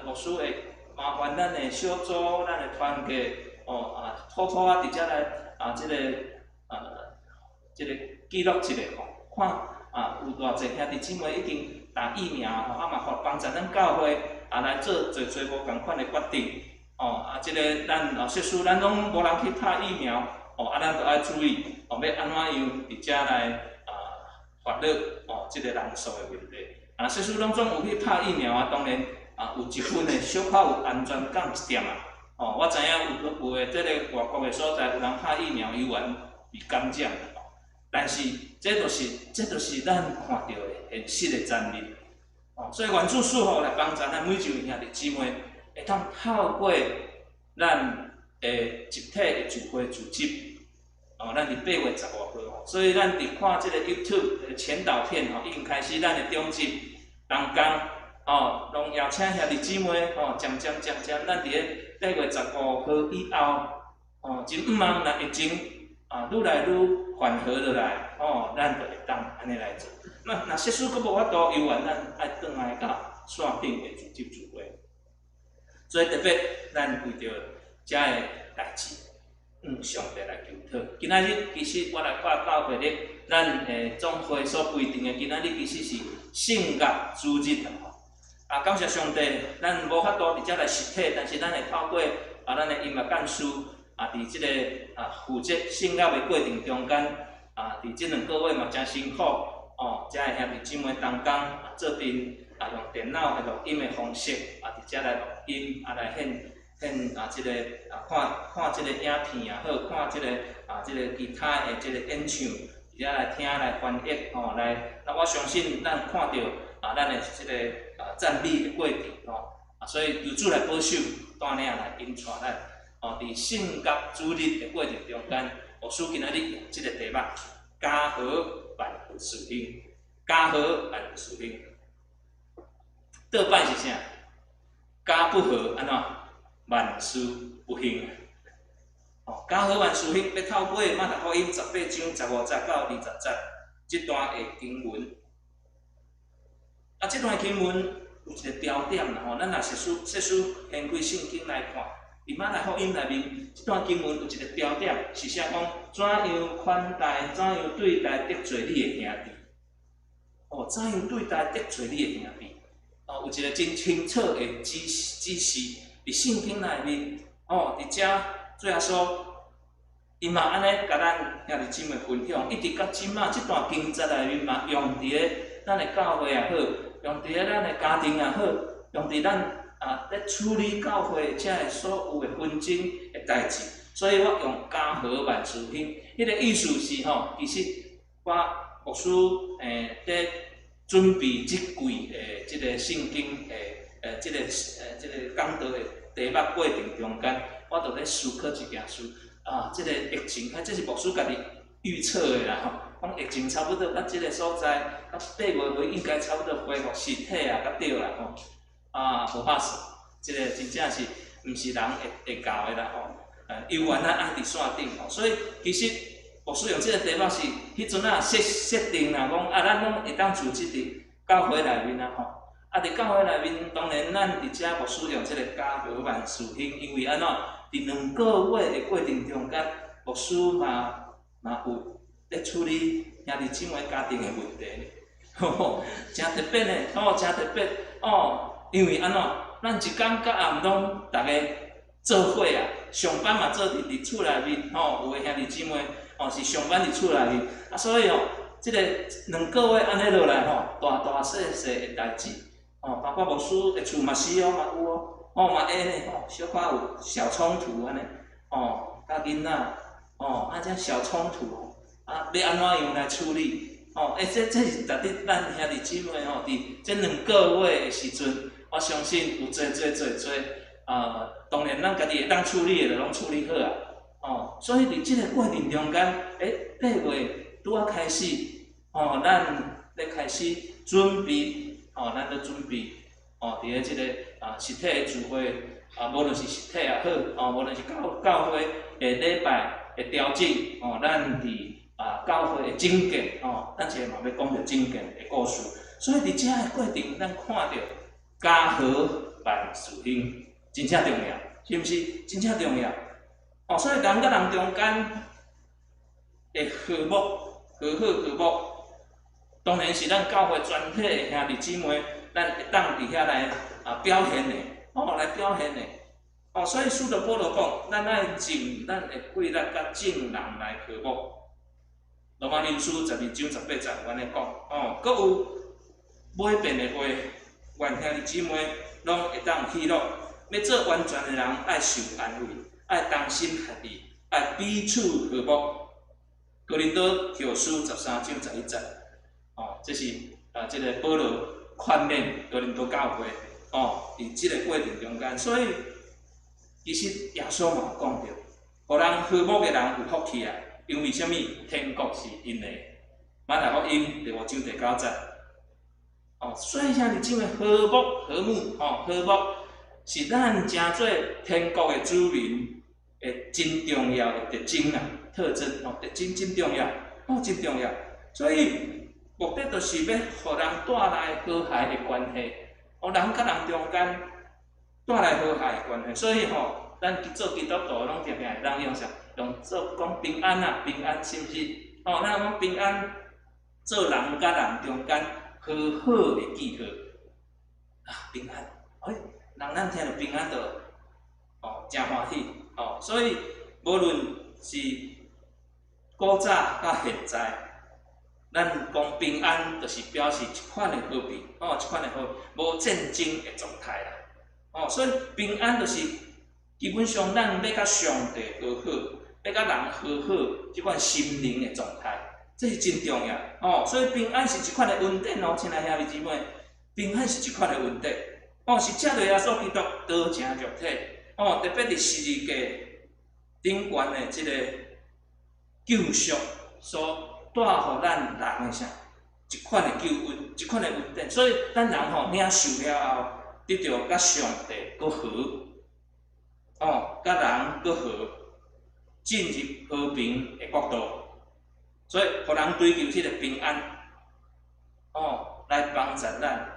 牧師會麻煩咱的小組、咱的團契，哦，啊，妥妥仔佇遮來，啊，這个，啊，這个記錄一下吼，看啊，有偌濟兄弟姊妹已經打疫苗吼，啊嘛，予幫助咱教會啊來做濟濟無仝款的決定，哦，啊，這个咱哦，設使咱攏無人去拍疫苗，哦，啊，咱著愛注意，哦，欲按怎樣佇遮來啊煩惱，哦，這个人數的問題。啊，設使攏總有去拍疫苗啊，當然啊，有一份的小可有安全感一點啊。哦，我知影有有的這个外國的所在有人拍疫苗猶原被感染。但是，這就是咱看著的現實的真理。哦，所以願主賜福來幫助咱每一位兄弟姊妹，會當透過咱的集體的聚會組織，哦，咱佇8月15號，所以咱佇看這个 YouTube 的前導片吼，已經開始咱的中集同工，哦，攏邀請兄弟姊妹，吼，漸漸漸漸，咱佇咧8月15號以後，哦，真向望若疫情啊，愈來愈緩和落來，哦，咱就會當按呢來做。那若設使閣無法度，猶原咱愛轉來到線頂的組織聚會。所以特別，咱為著遮个代誌，向上帝來求討。今仔日其實我來看教會日，咱的總會所規定的今仔日其實是聖樂主日吼。啊，感謝上帝，咱無法度佇遮來實體，但是咱會透過啊，咱的音樂幹事啊，佇這个啊負責聖樂的過程中間，啊，佇這兩個月嘛誠辛苦，哦，遮的兄弟姊妹同工啊，做陣啊用電腦的錄音的方式啊，佇遮來錄音啊，來獻獻啊，這个啊看看這个影片也好，看這个啊這个其他的這个演唱，佇遮來聽來翻譯吼，來，那我相信咱看著啊，咱的這个啊讚美的過程吼，啊，所以求主來保守，帶領來引帶咱，哦，佇聖樂主日的過程中間，牧師今仔日用這个題目：家和萬事興，家和萬事興。倒擺是啥？家不和按怎？萬事不興。哦，家和萬事興，欲透過馬太福音18章15節到20節這段的經文。啊，這段經文有一個焦點啦吼，咱若實事掀開聖經來看，佇馬太福音內面，這段經文有一個焦點，是寫講怎樣款待、怎樣對待得罪你的兄弟。哦，怎樣對待得罪你的兄弟？哦，有一個真清楚的指示，佇聖經內面，哦，佇遮主耶穌，伊嘛按呢共咱兄弟姊妹分享，一直到這馬這段經節內面嘛，用佇咧咱的教會也好，用佇咧咱的家庭也好，用佇咱啊咧處理教會遮的所有的紛爭的代誌。所以我用家和萬事興，彼个意思是吼，其實我牧師佇準備這季的這个聖經的這個講道的題目過程中間，我就咧思考一件事啊，這个疫情，啊，這是牧師家己預測的啦吼，講疫情差不多，到這个所在，到8月份應該差不多恢復實體啊，較對啦吼。啊，無怕死，這个真正是毋是人會會到的啦吼。猶原咱愛佇線頂吼，所以其實牧師用這个題目是彼陣仔設設定啦，講啊，咱攏會當組織佇教會內面啊吼，啊，啊，佇教會內面，當然咱佇遮牧師用這个家和萬事興，因為按怎？佇兩個月的過程中間，牧師嘛有咧處理兄弟姊妹家庭的問題，吼，誠特別呢，哦，誠特別，哦，因為按怎？咱一工到暗攏逐家做伙啊，上班嘛做陣佇厝內面，吼，有的兄弟姊妹，哦，是上班佇厝內面，啊，所以哦，這个兩個月按呢落來吼，大大細細的代誌，哦，包括牧師的厝嘛是哦，嘛有哦，哦嘛會呢，吼，小可有小衝突按呢，哦，佮囡仔，哦，啊這小衝突，啊，欲按怎樣來處理？哦，欸，這是值得咱兄弟姊妹吼，佇這兩個月的時陣，我相信有濟濟濟濟，啊，當然咱家己會當處理的，就攏處理好啊，哦，所以佇這个過程中間，欸，8月拄仔開始，哦，咱咧開始準備，哦，咱咧準備，哦，佇咧這个啊實體的聚會，啊，無論是實體也好，哦，無論是教會的禮拜的調整，哦，咱佇啊教會的整建，哦，等下嘛欲講著整建的故事。所以佇這个過程，咱看著家和萬事興，真正重要，是毋是？真正重要。哦，所以人佮人中間的和睦、和好、和睦，當然是咱教會全體的兄弟姊妹，咱會當佇遐來啊表現的，哦，來表現的。哦，所以使徒保羅講，咱愛盡咱的貴力，佮眾人來和睦。羅馬書12章18節有按呢講，哦，閣有尾邊的話，願兄弟姊妹攏會當喜樂。欲做完全的人，愛受安慰，愛同心合意，愛彼此和睦。哥林多後書13章11節，哦，這是啊，這个保羅勸勉哥林多教會，哦，佇這个過程中間，所以其實耶穌嘛有講著，予人和睦的人有福氣啊，因為啥物？天國是𪜶的。馬太福音第5章第9節，哦，所以兄弟姊妹和睦和睦，哦，和睦是咱成做天國的子民的真重要的特徵啊，特徵哦，特徵真重要，哦，真重要。所以目的就是欲予人帶來和諧的關係，哦，人佮人中間帶來和諧的關係。所以吼，咱做基督徒攏定定會當用啥？用做講平安啊，平安是毋是？哦，咱講平安，做人佮人中間和好的記號啊，平安。欸，人咱聽著平安就哦，誠歡喜哦。所以無論是古早佮現在，咱講平安，就是表示一款的和平，哦，一款的和無戰爭的狀態啦。哦，所以平安就是基本上咱欲佮上帝和好，欲佮人和好，這款心靈的狀態，這是真重要。哦，所以平安是一款的恩典哦，親愛兄弟姊妹，平安是一款的恩典。哦，是藉著耶穌基督道成肉體，哦，特別佇十字架頂懸的這个救贖，所帶予咱人的啥？一款的救恩，一款的恩典。所以咱人吼領受了後，得著佮上帝閣和，哦，佮人閣和，進入和平的國度。所以，予人追求這个平安，哦，來幫助咱。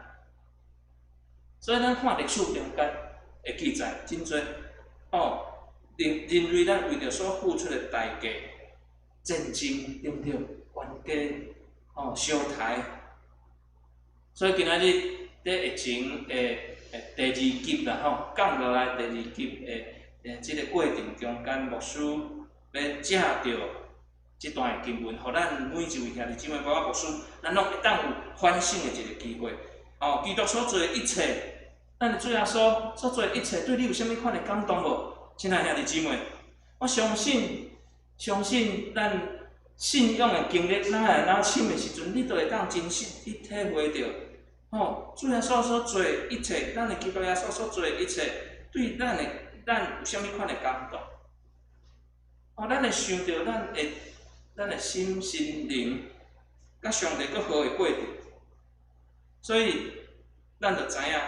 所以咱看歷史中間的記載真濟，哦，人類咱為著所付出的代價，戰爭對毋對？冤家，哦，相刣。所以今仔日佇疫情的第二級啦吼，降落來第二級的這个過程中間，牧師欲藉著這段的經文，予咱每一位兄弟姊妹，包括牧師，咱攏會當有反省的一个機會。哦，基督所做的一切，咱的主耶穌所做的一切，對你有啥物款的感動無？親愛兄弟姊妹，我相信，相信咱信仰的經歷，咱會若深的時陣，你就會當真實去體會著，吼，主耶穌所做的一切，咱的基督耶穌所做的一切，對咱的咱有啥物款的感動？哦，咱會想著咱的心心靈，佮上帝閣和的過程，所以咱就知影，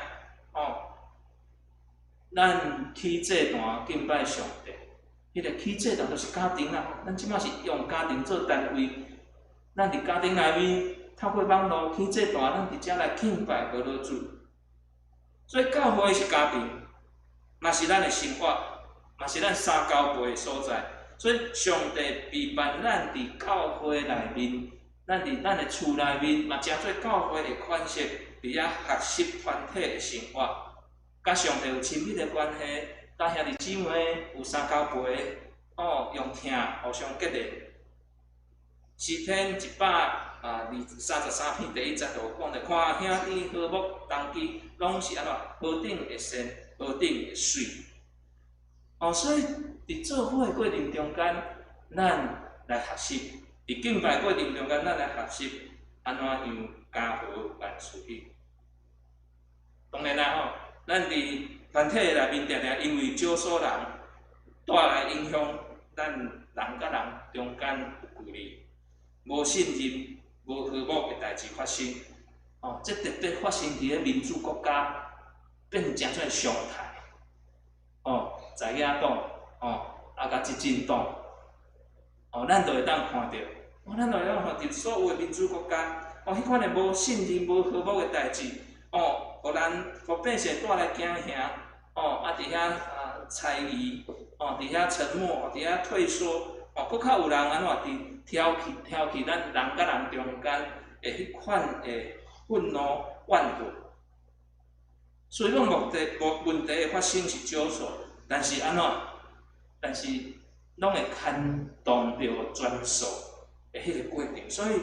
哦，咱起祭壇敬拜上帝，彼个起祭壇就是家庭啦。咱這馬是用家庭做單位，咱佇家庭內面透過網路起祭壇，咱佇遮來敬拜和老主。所以教會是家庭，嘛是咱的生活，嘛是咱相交陪的所在。所以上帝備辦咱佇教會內面，咱佇咱的厝內面，嘛成做教會的款式，佇遐學習團體的生活，佮上帝有親密的關係，佮兄弟姊妹有相交陪，哦，用疼互相激勵。詩篇123篇第一節就有講著，看兄弟和睦同居，攏是按怎何等的善，何等的媠。哦，所以佇做伙的過程中間，咱來學習；佇敬拜過程中間，咱來學習按怎樣家和萬事興。當然啦吼，咱佇團體內面定定因為少數人帶來影響，咱人佮人中間有距離、無信任、無和睦的代誌發生。哦，這特別發生佇咧民主國家，變成做常態。哦，在野黨，哦，啊，佮執政黨，哦，咱就會當看著，哦，咱就會當看著所有的民主國家，哦，彼款的無信任、無和睦的代誌，哦，予人予百姓帶來驚嚇，哦，啊，佇遐啊猜疑，哦，佇遐沉默，佇遐退縮，哦，閣較有人按怎佇挑起挑起咱人佮人中間的彼款的憤怒怨恨。雖講目的無問題的發生是少數，但是按怎？但是攏會牽動著全數的彼個過程，所以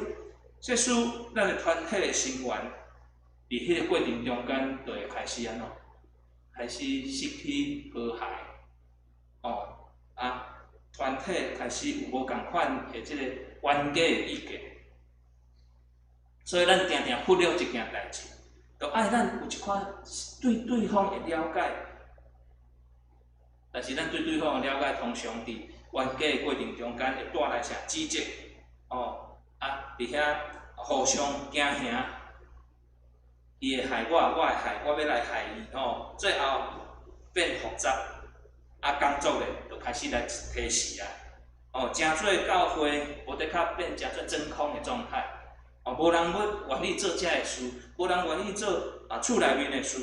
這使咱的團體的成員佇彼個過程中間，就會開始按怎？開始失去和諧，哦啊，團體開始有無仝款的這個冤家的意見，所以咱定定忽略這件代誌。就愛咱有一寡對對方的了解，但是咱對對方的了解，通常佇冤家的過程中間會帶來啥指責，哦，啊，佇遐互相驚嚇，伊會害我，我會害，我欲來害伊，吼，最後變複雜，啊，工作咧就開始來提示啊，哦，成做教會無得較變成做真空的狀態。哦，無人欲願意做遮个事，無人願意做啊厝內面的事，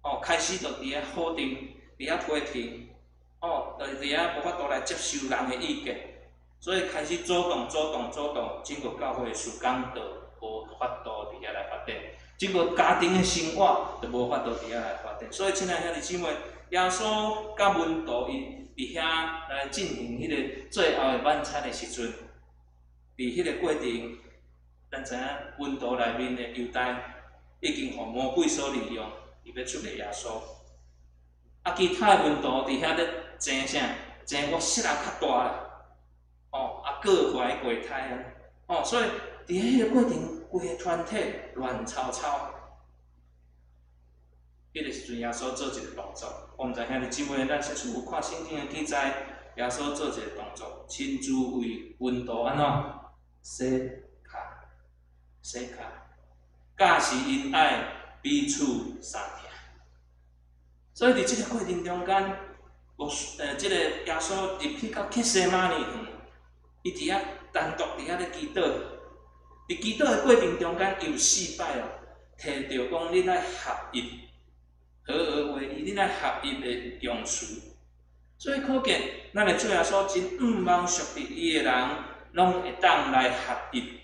哦，開始就佇遐否定，佇遐批評，哦，就佇遐無法度來接受人的意見，所以開始主動、主動、主動，整個教會的事工就無法度佇遐來發展，整個家庭的生活就無法度佇遐來發展。所以，親愛兄弟姊妹，耶穌佮門徒伊佇遐來進行彼个最後的晚餐的時陣，佇彼個過程。咱知影，門徒內面的猶大已經予魔鬼所利用，伊欲出賣耶穌。啊，其他的門徒佇遐咧爭啥？爭我勢力較大啦，哦，啊，各懷鬼胎啊，哦，所以佇彼个過程，規个團體亂糟糟。彼个時陣，耶穌做一个動作，我毋知兄弟姊妹，咱實事有看聖經的記載，耶穌做一个動作，親自為門徒按怎洗跤。洗跤，教示𪜶愛彼此相疼。所以佇這个過程中間，無這个耶穌入去到客西馬尼園，伊佇遐單獨佇遐咧祈禱。佇祈禱的過程中間，伊有四擺哦，提著講恁愛合一，合而為一，恁愛合一的用詞。所以可見，咱的主耶穌真向望屬佇伊的人，攏會當來合一。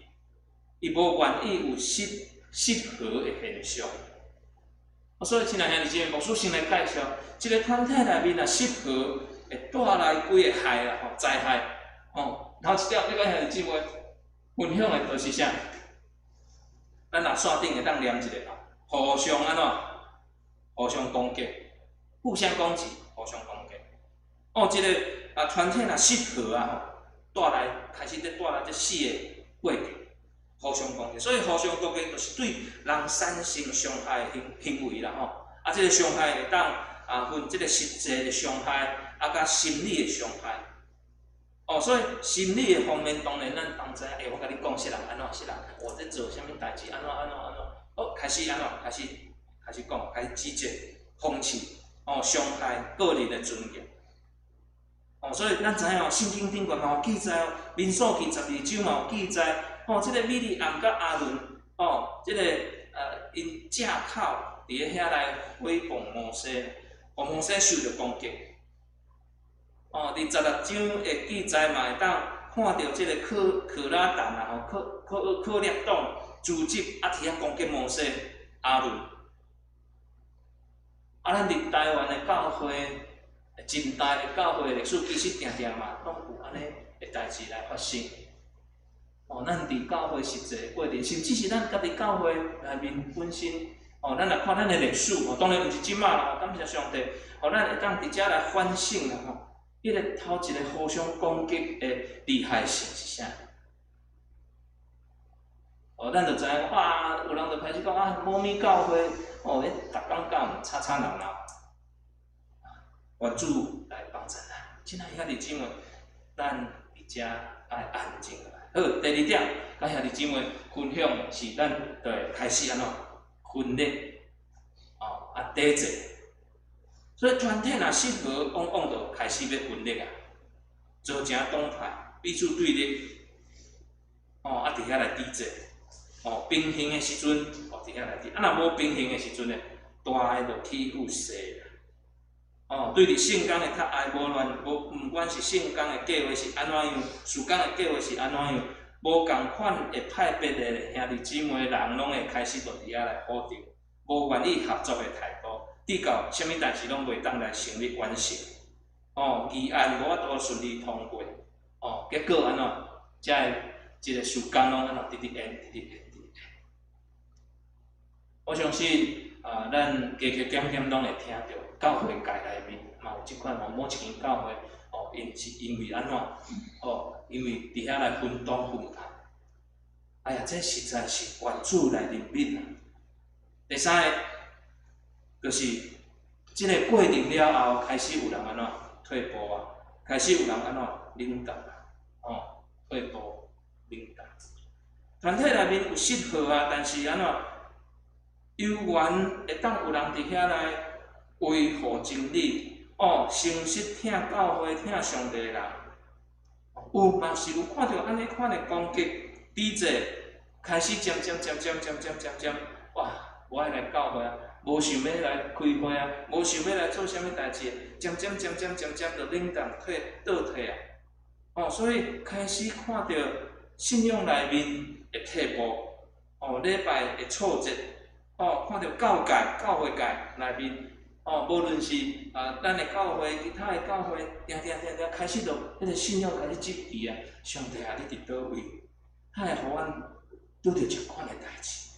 伊無願意有失失和的現象，所以親愛兄弟姊妹，牧師先來介紹，一个團體內面若失和，會帶來幾个害啦，吼災害，吼。頭一點，你共兄弟姊妹分享的就是啥？咱若線頂會當念一下，互相按怎？互相攻擊，互相攻擊，互相攻擊。哦，這个啊團體若失和啊，吼，帶來開始咧帶來這四个過程。互相攻擊，所以互相攻擊就是對人產生傷害的行行為啦吼。啊，這个傷害會當啊分這个實際的傷害，啊，佮心理的傷害。哦，所以心理的方面，當然咱當知影，欸，我共你講，這人按怎，這人我咧做啥物代誌，按怎按怎按怎，哦，開始按怎，開始開始講，開始指責、諷刺，哦，傷害個人的尊嚴。哦，所以咱知影哦，聖經頂懸嘛有記載哦，民數記12章嘛有記載。哦，這个米利暗佮亞倫，哦，這个𪜶借口佇咧遐來誹謗摩西，予摩西受著攻擊。哦，佇16章的記載嘛會當看著這个可可拉黨啊，吼，可可可列黨組織啊，佇遐攻擊摩西、亞倫。啊，咱佇台灣的教會，近代的教會歷史，其實定定嘛，攏有按呢的代誌來發生。哦，咱佇教會實際過程，甚至是咱家己教會內面本身，哦，咱來看咱的歷史，哦，當然毋是這馬啦，感謝上帝，予咱會當佇遮來反省啦，吼，彼个頭一个互相攻擊的厲害性是啥？哦，咱就知影，哇，有人就開始講啊，某物教會，哦，彼逐工敢吵吵鬧鬧，願主來幫助咱。親愛兄弟姊妹，咱佇遮愛安靜落來。好，第二點，佮兄弟姊妹分享是咱就會開始按怎分裂，哦，啊，抵制。所以團體若失和，往往就開始欲分裂啊，造成黨派彼此對立，哦，啊，佇遐來抵制。哦，平衡的時陣，哦，佇遐來抵，啊，若無平衡的時陣呢，大的就欺負細的。哦，對佇聖工的較愛，無論無，毋管是聖工的計畫是按怎樣，事工的計畫是按怎樣，無仝款的派別的兄弟姊妹人，攏會開始就佇遐來否定，無願意合作的態度，直到啥物代誌攏袂當來成立完成。哦，議案無法度順利通過。哦，結果按怎，才會這个事工攏按怎，直直延，直直延，直直延。我相信啊，咱加加減減攏會聽著，教會界內面嘛有這款吼，某一間教會哦，𪜶是因為按怎哦，因為佇遐來分黨分派。哎呀，這實在是願主來憐憫啊！第三个就是這个過程了後，開始有人按怎退步啊，開始有人按怎冷淡啊，哦，退步冷淡。團體內面有失和啊，但是按怎猶原會當有人佇遐來維護真理，哦，誠實疼教會、疼上帝的人，有嘛是有看著按呢款的攻擊、抵制，開始漸漸漸漸漸漸漸漸，哇，無愛來教會啊，無想欲來開會啊，無想欲來做啥物代誌，漸漸漸漸漸漸就冷淡退倒退啊，哦，所以開始看著信仰內面會退步，哦，禮拜會挫折。哦，看著教界、教會界內面，哦，無論是啊，咱的教會、其他的教會，定定定定開始就彼个信仰開始質疑啊！上帝啊，你佇佗位？哪會予阮拄著這款的代誌？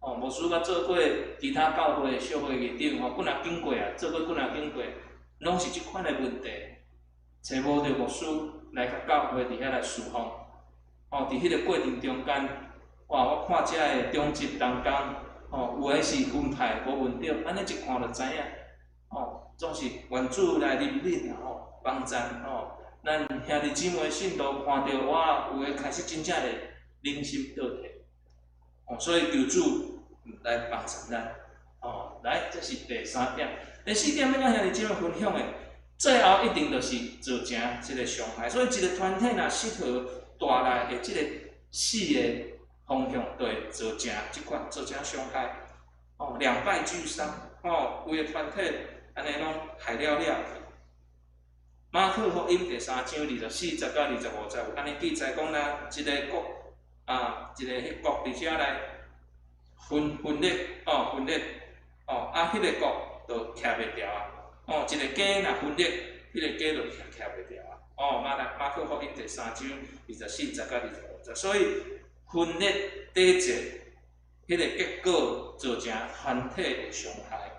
哦，牧師捌做過其他教會的小會議長吼，幾若經過啊，做過幾若經過，攏是這款的問題，揣無著牧師來共教會佇遐來侍奉。哦，佇彼个過程中間。哇！我看遮的長執同工，吼，有的是分派無問著，按呢一看就知影，吼，總是願主來憐憫啊，吼，幫贊吼，咱兄弟姊妹信徒看著哇，有的開始真正會靈心倒退，哦，所以求主來幫助咱，哦，來，這是第三點，第四點欲佮兄弟姊妹分享的，最後一定就是造成這个傷害，所以一个團體若失和帶來的這个四个方向就會造成這款造成傷害，哦，兩敗俱傷，哦，規个團體按呢攏害了了去。馬可福音第三章24節到25節有按呢記載講啦，一个國啊，一个彼國佇遮來分分裂，哦，分裂，哦，啊，彼个國就徛袂牢啊，哦，一个家若分裂，彼个家就徛徛袂牢啊，哦，馬來馬可福音第三章24節到25節，所以。分裂抵制，彼个結果造成團體的傷害，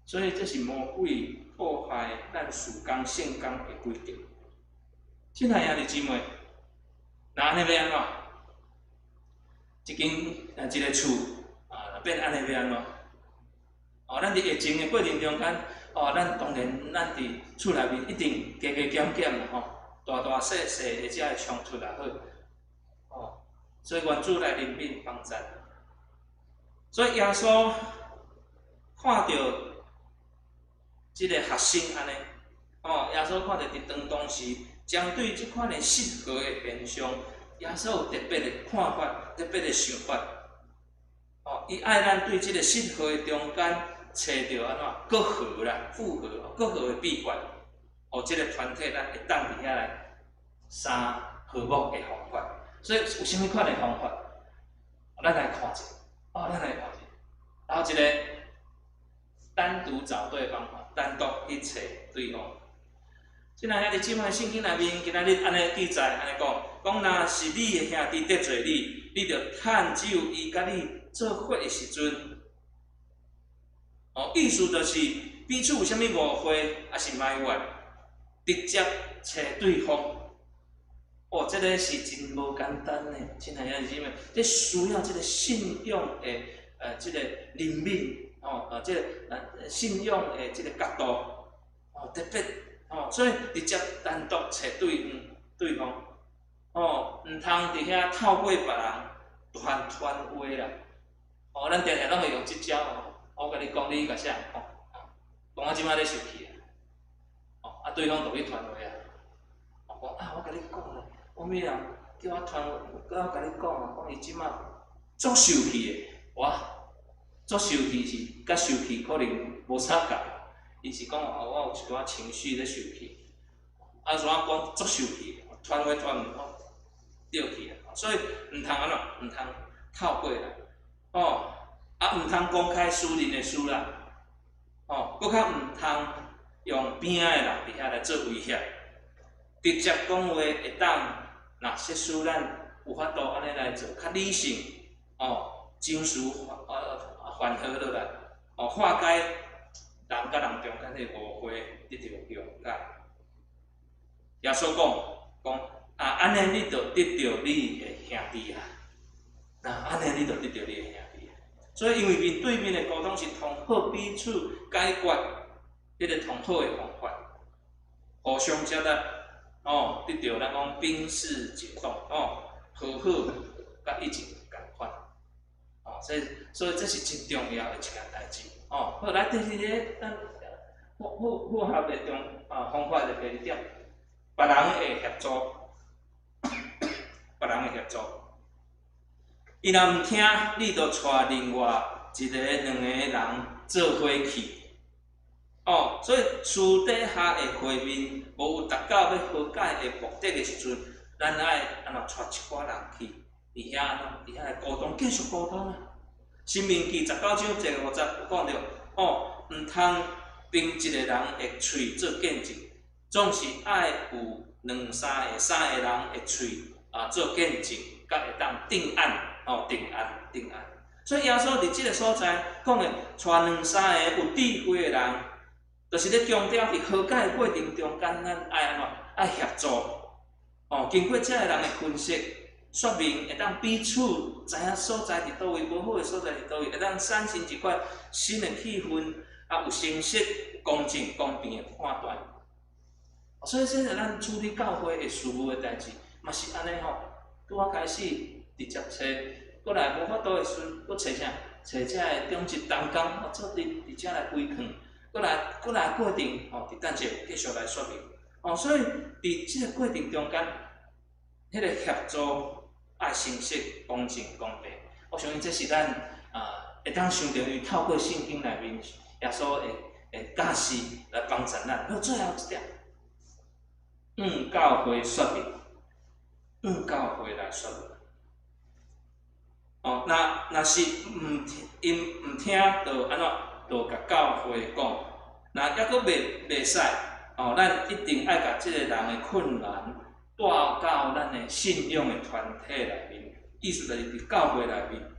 所以這是魔鬼破壞咱事工聖工的詭計。親愛兄弟姊妹，若按呢欲按怎？一間啊，一个厝啊，若變按呢欲按怎？哦，咱佇疫情的過程中間，哦，咱當然咱佇厝內面一定加加減減啦吼，大大細細的這个衝突也好。哦，所以願主來憐憫幫贊。所以耶穌看著這個學生按呢，哦，耶穌看著佇當當時針對這款的失和的現象，耶穌有特別的看法，特別的想法。哦，伊愛咱對這个失和的中間揣著按怎閣和啦，復和，閣和的秘訣。哦，這个團體咱會當佇遐來三和睦的方法。所以有啥物款的方法？咱來看者，哦，咱來看者。然後一个單獨找對方法，單獨去揣對方。親愛兄弟姊妹，聖經內面今仔日按呢記載，按呢講，講若是你的兄弟得罪你，你著趁只有伊佮你做伙的時陣，哦，意思就是彼此有啥物誤會，抑是埋怨，直接揣對方。哦，這个是真無簡單的，親愛兄弟姊妹，這需要這个信仰的這个靈敏，哦，這个信仰的這个角度，哦，特別。哦，所以直接單獨揣對方，哦，毋通佇遐透過別人傳傳話啦。哦，咱定定攏會用這招哦。我共你講，你共啥講？講我這擺咧生氣啊！哦，啊，對方就去傳話啊。哦，講啊，我共你講啦，有啥物人叫我傳，叫我共你講啊，講伊這擺足受氣的，哇，足受氣是佮受氣可能無啥仝。伊是講哦，我有一寡情緒咧受氣，啊，怎講足受氣，傳話傳毋好，對去啊，所以毋通按怎，毋通透過來，哦，啊，毋通公開私人的事啦，哦，閣較毋通用邊仔的人佇遐來做威脅，直接講話會當，若設使咱有法度按呢來做，較理性，哦，情緒緩和落來，哦，化解人佮人中間的誤會，得著諒解。耶穌講講啊，按呢你就得著你的兄弟啊，那按呢你就得著你的兄弟啊。所以，因為面對面的溝通是通好彼此解決彼个通好的方法，互相接納，哦，得著咱講冰釋解凍，哦，和好佮以前仝款，哦，所以這是真重要的一件代誌，哦。好，來第二个，咱復合的中啊方法的第二點，別人的協助，別人的協助。伊若毋聽，你就帶另外一个、兩个人做伙去。哦，所以私底下的會面無有達到欲和解的目的的時陣，咱愛按怎帶一寡人去，佇遐按怎，佇遐來溝通，繼續溝通啊。申命記19章第5節有講著，哦，毋通憑一個人的喙做見證，總是愛有兩三个、三个人的喙啊做見證，才會當定案，哦，定案，定案。所以耶穌佇這个所在講的，帶兩三个有智慧的人，就是咧強調佇和解的過程中間，咱愛按怎愛協助，哦，經過這个人的分析，說明會當彼此知影所在佇佗位，無好的所在佇佗位，會當產生一款新的氣氛，啊，有誠實、公正、公平的判斷。所以，這個咱處理教會的事務的代誌，嘛是按呢吼。拄仔開始直接揣，過來無法度的時陣，閣揣啥？揣這个長執同工，哦，做佇佇遮來規勸，過來過程，吼，佇等者繼續來說明。哦，所以佇這個過程中間，彼个協助愛誠實、公正、公平。我相信這是咱啊會當想著，因為透過聖經內面耶穌的教示來幫助咱。好，最後一點，向教會說明，向教會來說明。哦，若是毋聽，𪜶毋聽，就按怎？就共教會講。若猶閣袂使，哦，咱一定愛共這个人的困難帶到咱的信仰的團體內面，意思就是佇教會內面。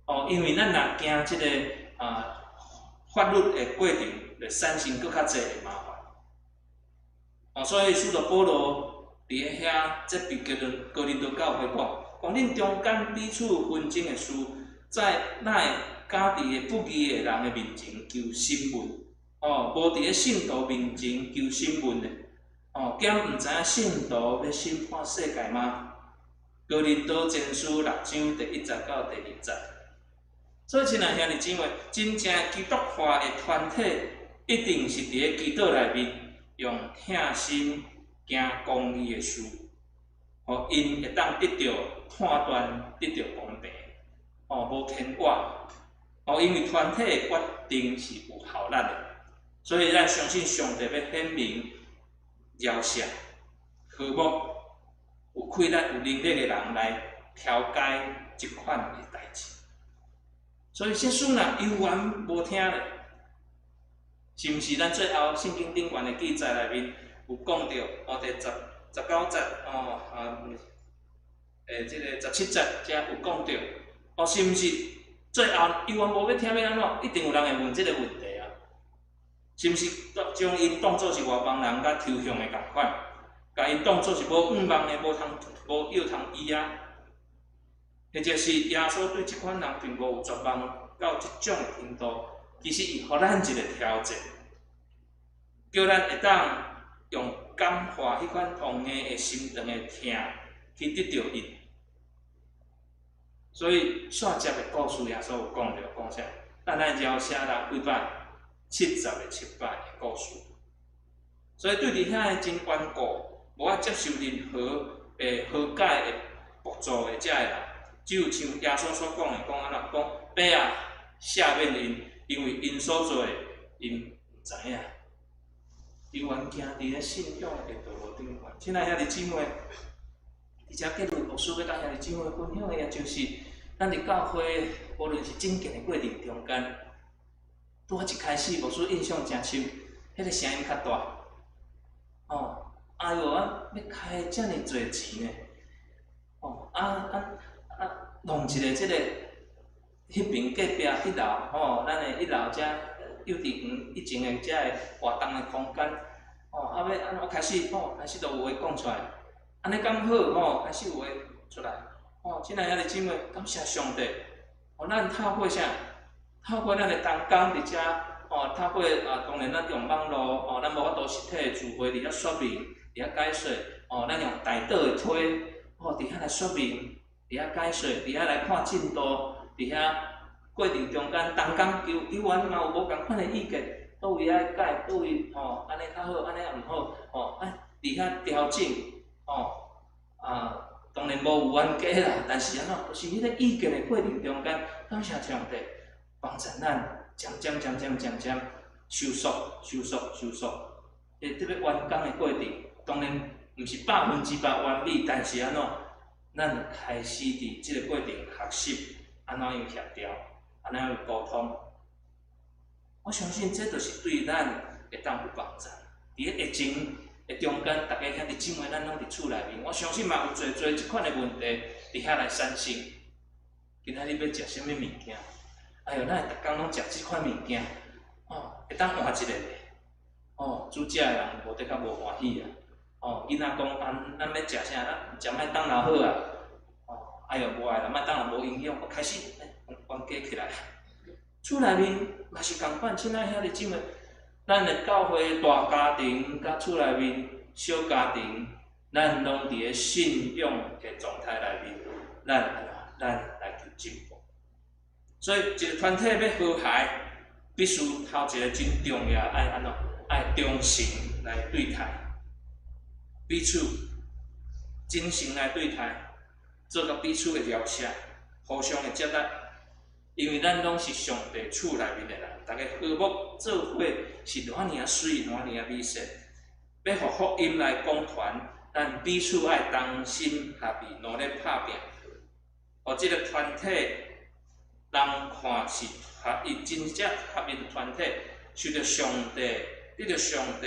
哦，因為咱若經這个啊法律的過程，就產生閣較濟的麻煩。哦，所以使徒保羅佇遐責備哥林多教會講，講恁中間彼此紛爭的事，在哪會敢佇个不義的人的面前求審問？哦，無佇咧聖徒面前求審問的，哦，敢毋知影聖徒欲審判世界嗎？哥林多前書6章第1節到第2節。所以，親愛兄弟姊妹，真正基督化的團體，一定是佇咧祈禱內面，用疼心行公義的事，予𪜶會當得著判斷，得著公平。哦，無牽掛，哦，因為團體的決定是有效力的，所以咱相信上帝欲顯明饒赦、和睦、有氣力、有能力的人來調解這款的代誌。所以這使若猶原無聽咧，是毋是咱最後聖經頂懸的記載內面有講著？哦，第19節，哦啊，這个17節才有講著。哦，是毋是最後猶原無欲聽欲按怎？一定有人會問這个問題啊！是毋是將𪜶當做是外邦人佮抽象的仝款？共𪜶當做是無向望的、無通無藥通醫啊？或者是耶穌對這款人並無有絕望到這種的程度？其實伊予咱一個挑戰，叫咱會當用感化彼款剛硬的心腸的疼去得著𪜶。所以煞接的故事，耶穌有講著，講啥？咱愛饒赦人幾擺？77擺的故事。所以對佇遐个真頑固，無愛接受任何的和解的步驟的遮个人，只有像耶穌所講的，講按怎？講爸啊，赦免𪜶，因為𪜶所做的，𪜶毋知影。猶原行佇咧信仰的道路頂懸。親愛兄弟姊妹，佇遮結論牧師欲佮兄弟姊妹分享的，也就是咱佇教會，無論是整建的過程中間，拄仔一開始，牧師印象誠深，彼个聲音較大。哦，哎喲啊，欲開遮爾濟錢呢？哦，啊啊啊，弄一个這个，彼爿隔壁彼樓，吼，咱的一樓遮幼稚園以前的遮个活動的空間，哦，啊欲按怎開始，哦，開始就有話講出來，按呢敢好，吼，開始有話出來，哦，親愛兄弟姊妹，感謝上帝，哦，咱透過啥？透過咱的同工佇遮，哦，透過啊，當然咱用網路，哦，咱無法度實體的聚會佇遐說明，佇遐解說，哦，咱用代禱的推，哦，佇遐來說明，佇遐解說，佇遐來看進度，佇遐過程中間，同工猶猶原嘛有無仝款的意見，佗位愛改，佗位吼按呢較好，按呢毋好，吼，啊，佇遐調整，吼，啊，當然無有冤家啦，但是按怎，就是彼個意見的過程中間，感謝上帝幫助咱，漸漸漸漸漸漸收縮、收縮、收縮。特別完工的過程，當然毋是100%完美，但是按怎，咱開始佇這个過程學習按怎樣協調，按怎樣溝通。我相信這就是對咱會當有幫助。佇咧疫情的中間，大家兄弟姊妹，咱攏佇厝內面，我相信嘛有濟濟這款的問題佇遐來產生。今仔日欲食啥物物件？哎喲，咱會逐工攏食這款物件，哦，會當換一个袂？哦，煮食的人無得較無歡喜啊！哦，囡仔講啊，咱欲食啥？咱食麥當勞好啊！哦，哎喲，無愛啦，麥當勞無營養，我開始冤家起來。厝內面嘛是仝款，親愛兄弟姊妹，咱的教會大家庭佮厝內面小家庭，咱攏佇咧信仰的狀態內面，咱按怎？咱來求進步。所以，一個團體欲和諧，必須頭一個真重要，愛按怎？愛忠誠來對待彼此，真誠來對待，做佮彼此的饒赦，互相的接納。因為咱攏是上帝厝內面的人，大家和睦做伙是偌爾仔媠，偌爾仔美善。欲予福音來廣傳，咱彼此愛同心合意，努力拍拼，予這個團體人看是合一，真正合一的團體，受著上帝、得著上帝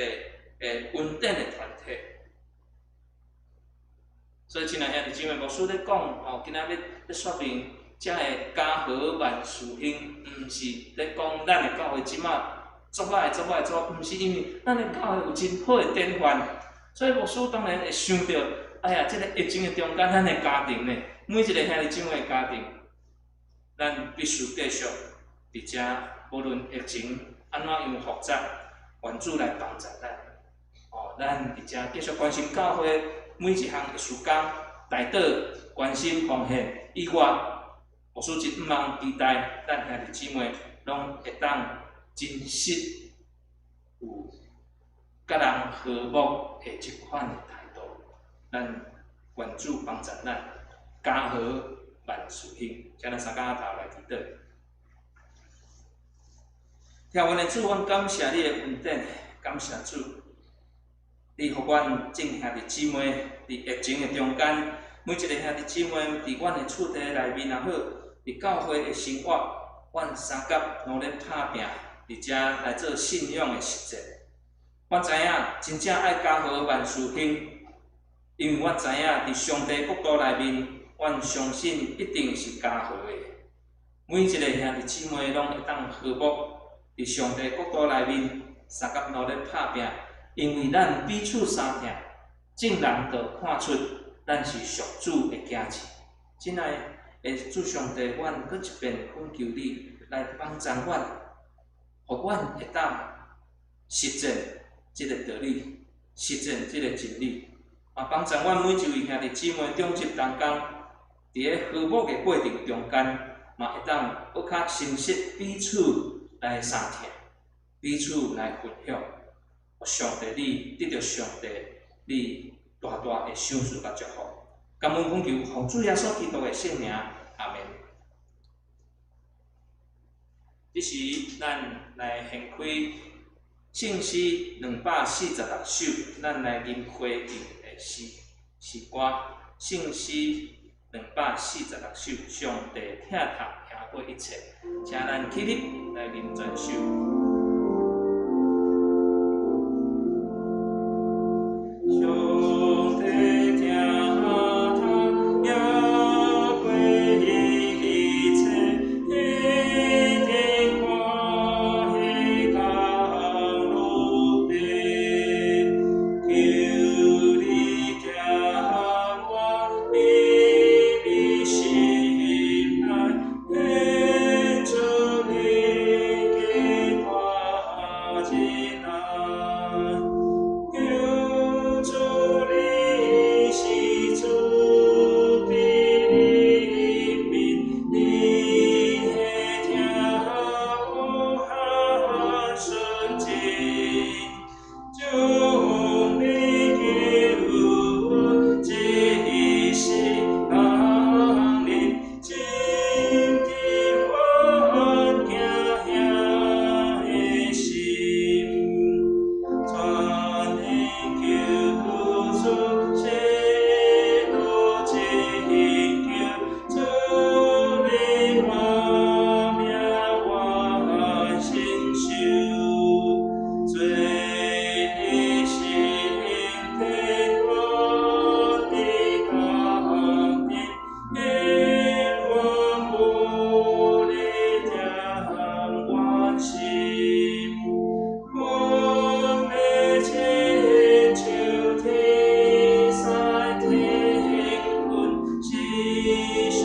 的恩典的團體。所以，親愛兄弟姊妹，牧師咧講吼，今仔欲欲說明，遮个家和萬事興，毋是咧講咱的教會這馬足歹、足歹、足歹，毋是因為咱的教會有真好的典範，所以牧師當然會想著，哎呀，這个疫情的中間，咱的家庭呢，每一个兄弟姊妹的家庭，咱必須繼續佇遮，無論疫情按怎樣複雜，願主來幫助咱。哦，咱佇遮繼續關心教會每一項的事工，代禱、關心、奉獻以外，牧師真向望期待咱兄弟姊妹攏會當真實有佮人和睦的這款的態度。咱願主幫助咱，家和萬萬事興。請咱三工仔頭來祈禱。疼阮的主，阮感謝你的恩典，感謝主，你予阮眾兄弟姊妹佇疫情的中間，每一个兄弟姊妹佇阮的厝地內面也好，佇教會的生活，阮相佮努力拍拚，佇遮來做信仰的實踐。阮知影真正愛家和萬事興，因為阮知影佇上帝國度內面，阮相信一定是家和的。每一个兄弟姊妹攏會當和睦，佇上帝國度內面，相佮努力拍拚，因為咱彼此相疼，眾人就看出咱是屬主的囝兒。親愛的主上帝，阮閣一遍懇求你來幫助阮，予阮會當實踐這个道理，實踐這个真理。啊，幫助阮每一位兄弟姊妹長執同工，佇咧和睦的過程中間，嘛會當閣較珍惜彼此來相疼，彼此來分享。上帝，你得著上帝，你大大的賞賜佮祝福。感恩懇求，奉主耶穌基督的聖名，阿們。這時，咱來掀開聖詩246首，咱來吟回應的詩詩歌。聖詩246首，上帝疼痛勝過一切，請咱起立來吟全首。上帝疼痛勝過一切，一定歡喜降落地，求你聽我秘密心內，獻出你的大仁愛。求主你是慈悲憐憫，你的疼無限純真，將你救我這一世降臨，真甜阮驚嚇的心。全能救主，西羅拯救，主你活命願承受，做你升天阮的同定，永遠無你疼阮心。阮欲親像天使天軍，時常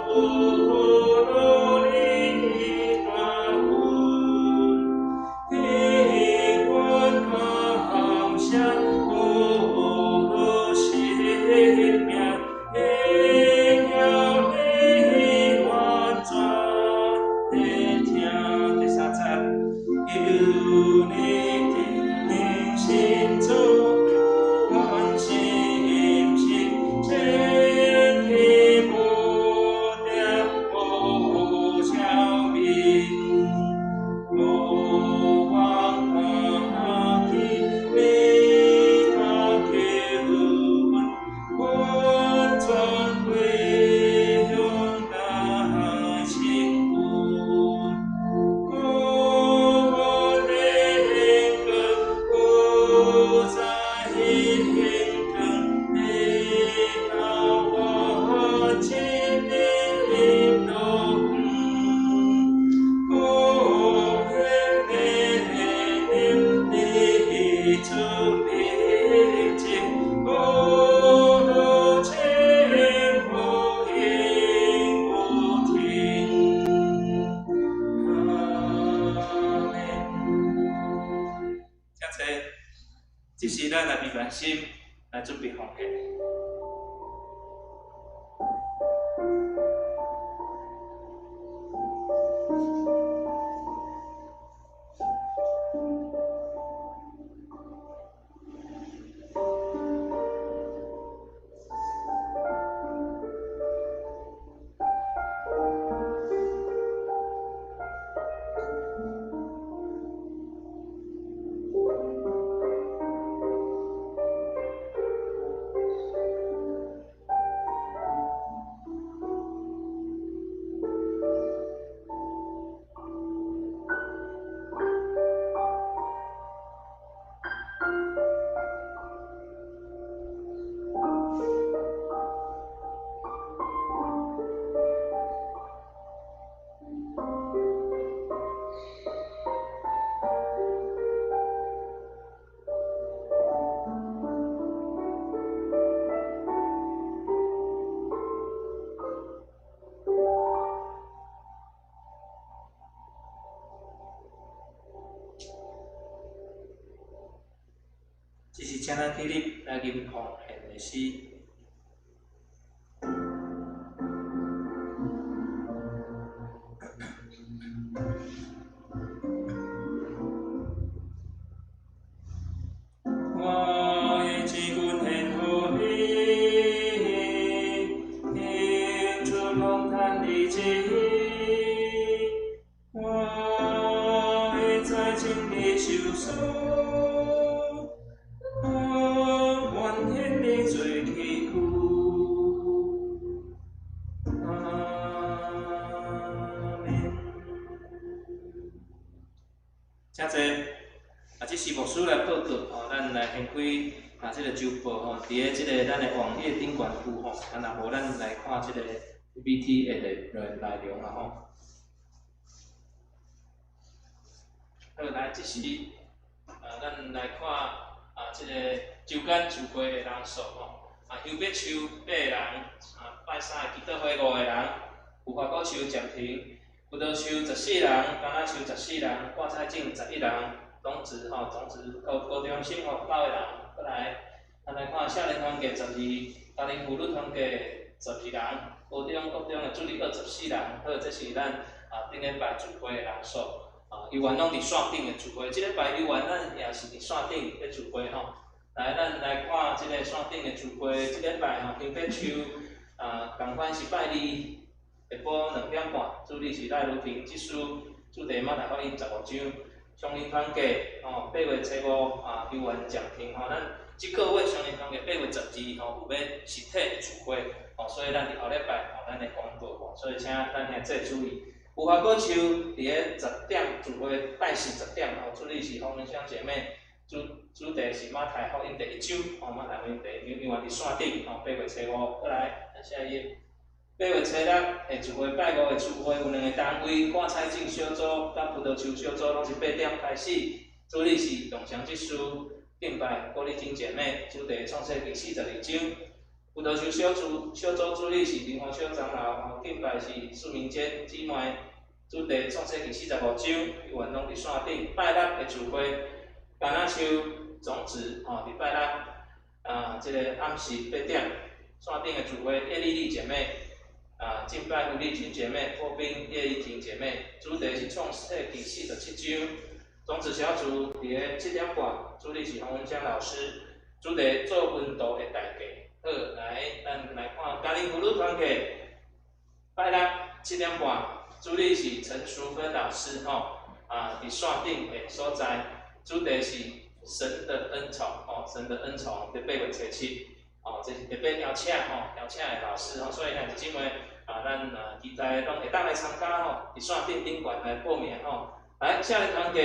有你大恩，替阮感謝有生命，榮耀你完全的疼。第三節，求你聽信主，阮心心前去無定無超面，無枉看見你大救恩，阮全歸向大聖君。我靈光不再興光，直到我親臨樂園。我願你出秘境，無路前無影無停。阿們。請坐，這時咱來閉關心，來準備奉獻。請咱起立來吟奉獻的詩。我的錢阮獻予你，獻出奉壇的祭。我的財情你收取，我願獻你做器具。阿們。請坐。啊，這是牧師來報告吼，咱來掀開啊，這個週報吼，佇咧這个咱的網頁頂懸有吼，啊，若無咱來看這個 PPT 的內容啊吼。好，來，這是啊，咱來看啊，這個週間聚會的人數吼，啊，香柏樹八个人，啊，拜三的祈禱會五個人，無花果樹暫停，葡萄樹14人，柑仔樹14人，掛菜種11人。種子吼，種子高高中心吼九个人，閣來，咱來看少年團契12，家庭婦女團契12人，高中、國中的主日學14人，好，這是咱啊頂禮拜聚會的人數，啊，猶原攏佇線頂的聚會，這禮拜猶原咱也是佇線頂咧聚會吼。來，咱來看這個線頂的聚會，這禮拜吼，香柏樹啊，仝款是拜二下晡2點半，主日是賴如婷執事，主題馬太福音15章。少年團契吼，8月初5啊，猶原暫停吼。咱這個月少年團契8月12吼，有欲實體的聚會吼，所以咱佇後禮拜吼，咱會公告吼，所以請咱兄弟注意。無花果樹佇咧10點聚會，拜四10點吼，主日是洪文香姐妹，主題是馬太福音第一章吼，馬太福音第一章，猶原佇線頂吼，8月初5閣來，咱下一頁。8月初6的聚會，拜五的聚會有兩個單位，掛彩種小組佮葡萄樹小組，攏是8點開始。主日是同祥執事敬拜郭麗珍姐妹，主題創世記42章。葡萄樹小組主日是林宏小長老，敬拜是蘇明娟姊妹，主題創世記45章，猶原攏佇線頂。拜六的聚會，橄欖樹種子吼，佇拜六啊，這個暗時8點，線頂的聚會葉麗麗姐妹。啊，敬拜胡麗君姐妹，破冰葉麗婷姐妹，主題是創世記47章。種子小組佇咧7點半，主日是洪文江老師，主題做溫度的代價。好，來，咱來看家庭婦女團契，拜六7點半，主日是陳淑芬老師吼，啊，佇線頂的所在，主題是神的恩寵吼，神的恩寵，佇8月初7。哦，這是特別邀請吼，邀請的老師吼，所以兄弟姊妹啊，咱啊期待攏會當來參加吼，佇線頂頂懸來報名吼。來，少年團契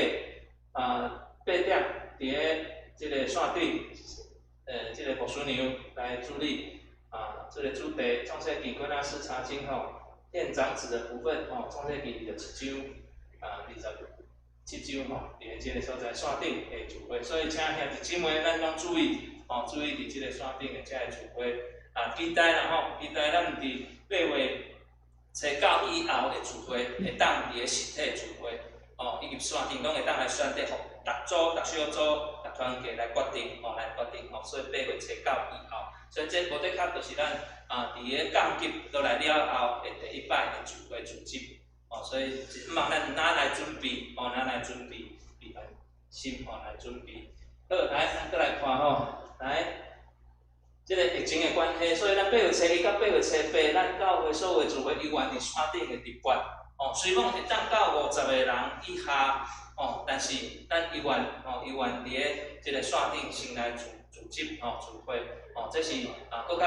啊，8點佇咧這個線頂，這個牧師娘來主理啊，這個主題創世記歸納式查經吼，獻長子的部分吼，創世記27章啊，27章吼，佇咧這個所在線頂的聚會，所以請兄弟姊妹咱攏注意。哦，注意佇這個線頂的這个聚會啊，期待啦吼，期待咱佇8月初9以後的聚會，會當佇咧實體聚會，哦，以及線頂攏會當來選擇，予逐組、逐小組、逐團契來決定，哦，來決定，哦，所以8月初9以後，所以這無的確就是咱啊，佇咧降級落來了後的第一擺的聚會組織，哦，所以毋茫咱哪來準備，哦，哪來準備，備份心，哦，來準備。好，來，咱閣來看吼。來，這個疫情的關係，所以咱8月初1到8月初8，咱教會所有的聚會猶原佇線頂的直播。哦，雖講會當到50個人以下，哦，但是咱猶原吼，猶原佇咧這個線頂先來組織吼，聚會，哦，這是啊，閣較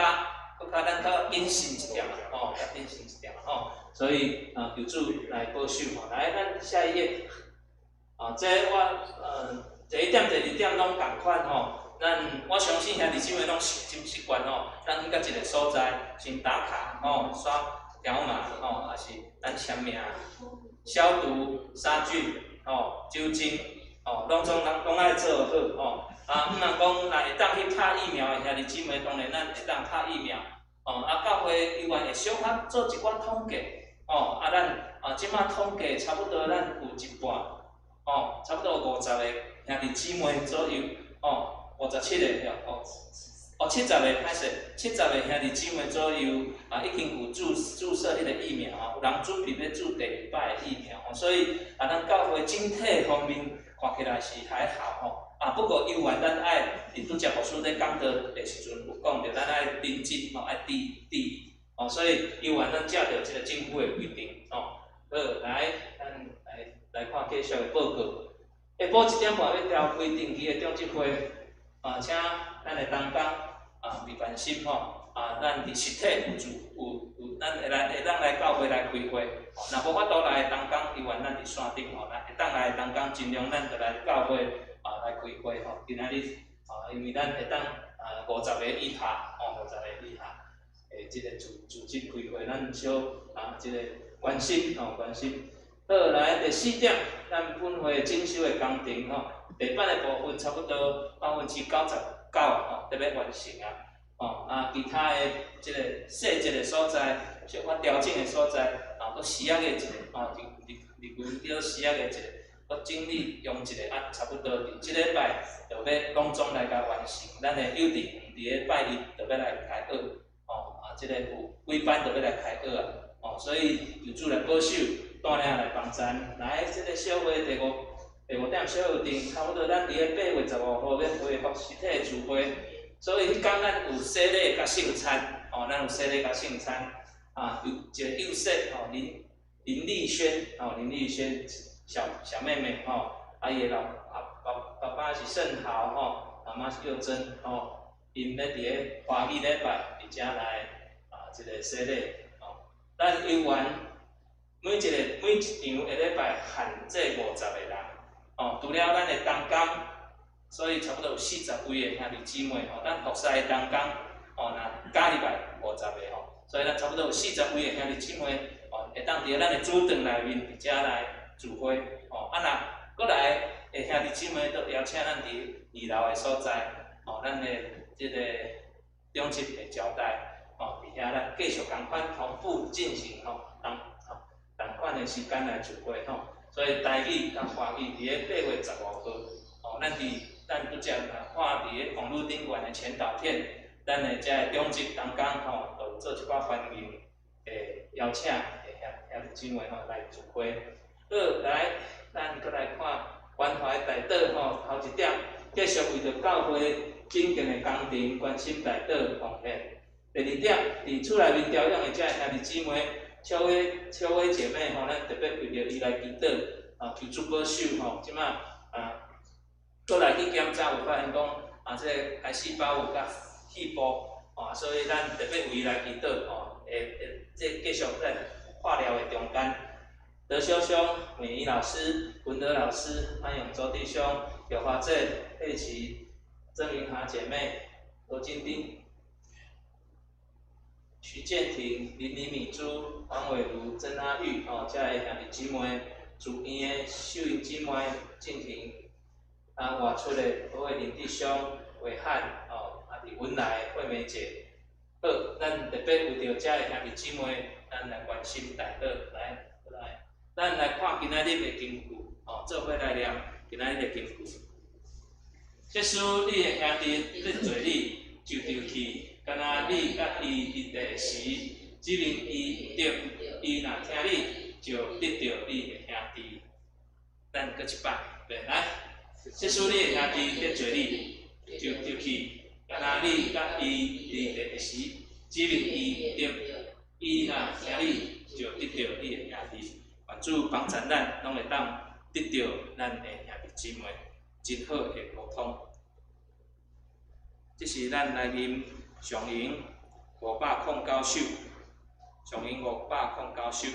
咱較謹慎一點吼，較謹慎一點吼，所以啊，求主來保守吼。來，咱下一頁，啊，這我第一點、第二點攏仝款吼。咱我相信兄弟姊妹攏真習慣吼，咱去到一個所在，先打卡吼，刷條碼吼，抑是咱簽名、消毒、殺菌吼、酒精吼，攏總攏愛做好吼。啊，毋通講若會當去拍疫苗的兄弟姊妹，當然咱會當拍疫苗吼。啊，教會猶原會小可做一寡統計吼。啊，咱啊，這馬統計差不多，咱有一半吼，差不多50個兄弟姊妹左右吼。57个哦，哦，70个歹勢，70个兄弟姊妹左右啊，已經有注射彼個疫苗啊，有人準備欲注第二擺的疫苗吼，所以啊，咱教會整體方面看起來是還好吼。啊，不過猶原咱愛，佇拄才牧師咧講道的時陣有講著，咱愛認真吼，愛注意吼，所以猶原咱照著這個政府的規定吼。好，來，咱來看繼續的報告。下晡1點半欲召開定期的長執會，啊，請咱的同工啊，未關心吼，啊，咱佇實體有住有有，咱會當來教會來開會，吼，若無法度來的同工，猶原咱佇線頂吼，會當來的同工盡量咱就來教會啊來開會吼。今仔日啊，因為咱會當啊50個以下，吼，50個以下的這個組織開會，咱小啊這個關心吼，關心。好，來第四點，咱本會整修的工程吼，地板的部分差不多99%吼，得欲完成啊。吼啊，其他的這個細節的所在，小可調整的所在，啊，閣時仔個一下，吼，日日叫時仔個一下，閣整理用一下，啊，差不多佇這禮拜就欲攏總來共完成。咱的幼稚園佇咧拜一就欲來開學，吼，啊，這個有幾班就欲來開學啊，吼，所以求主來保守，帶領來幫贊。來，這個小會第五點小約定，差不多咱佇咧8月15號欲恢復實體的聚會，所以彼工咱有洗禮佮聖餐，吼，咱有洗禮佮聖餐，啊，有一個幼說吼，林麗萱，吼，林麗萱小小妹妹，吼，啊，伊的老啊爸爸是盛豪，吼，媽媽是幼珍，吼，𪜶咧佇咧華語禮拜佇遮來啊，這個洗禮，吼，咱猶原每一場下禮拜限制50個人，吼，除了咱的同工，所以差不多有40位的兄弟姊妹，吼，咱服侍的同工，吼，若加入來50個吼，所以咱差不多有40位的兄弟姊妹，吼，會當佇咱的主堂內面佇遮來聚會，吼，啊若閣來的兄弟姊妹都邀請咱佇二樓的所在，吼，咱的這個長執會招待，吼，佇遐咱繼續仝款同步進行，吼，同款的時間來聚會，吼，所以台語佮華語佇咧8月15號，吼，咱拄才若看佇咧網路頂懸的前導片，咱的遮個長執同工，吼，就有做一寡歡迎的邀請的兄弟姊妹吼來聚會。好，來，咱閣來看關懷代禱吼，頭一點，繼續為著教會整建的工程關心代禱奉獻。第二點，佇厝內面調養的遮兄弟姊妹，小偉姐妹吼，咱特別為著伊來祈禱，啊，求主保守吼，這馬啊，閣來去檢查有發現講，啊，這個癌細胞有較細部，啊，所以咱特別為伊來祈禱吼，會這繼續在化療的中間。德修兄、美儀老師、文德老師、潘永洲弟兄、有華姐、佩奇、曾云華姐妹、羅金丁、徐建廷、林李米珠、黃偉如、曾阿玉，吼，遮个兄弟姊妹，住院的秀英姊妹、靜婷，啊，外出的何偉林弟兄、偉漢，吼，啊，佇雲來惠美姐，好，咱特別為著遮个兄弟姊妹，咱來關心代禱，來，來，咱來看今仔日的金句，吼，做伙來念今仔日的金句。即使你的兄弟得罪你，就丟去。敢若你佮伊佇地時，指明伊著，伊若聽你，就得著你的兄弟。咱閣一擺，對，來，即使你的兄弟得罪你，就丟去。敢若你佮伊佇地時，指明伊著，伊若聽你，就得著你的兄弟。願主幫助咱，攏會當得著咱的兄弟姊妹，真好的溝通。這是咱來吟上吟509首，上吟509首，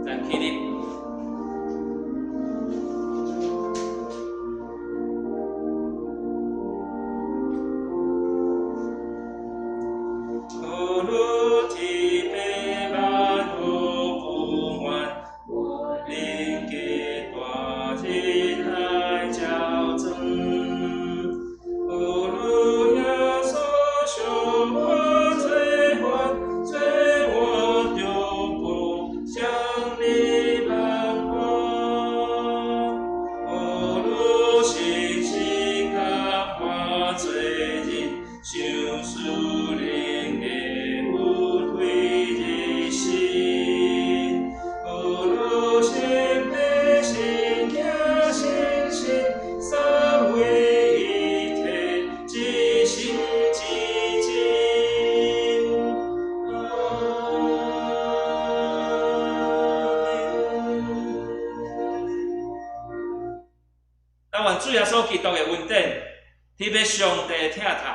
咱起立。最我中不向你们。但願主耶穌基督的恩典，天父上帝的疼痛，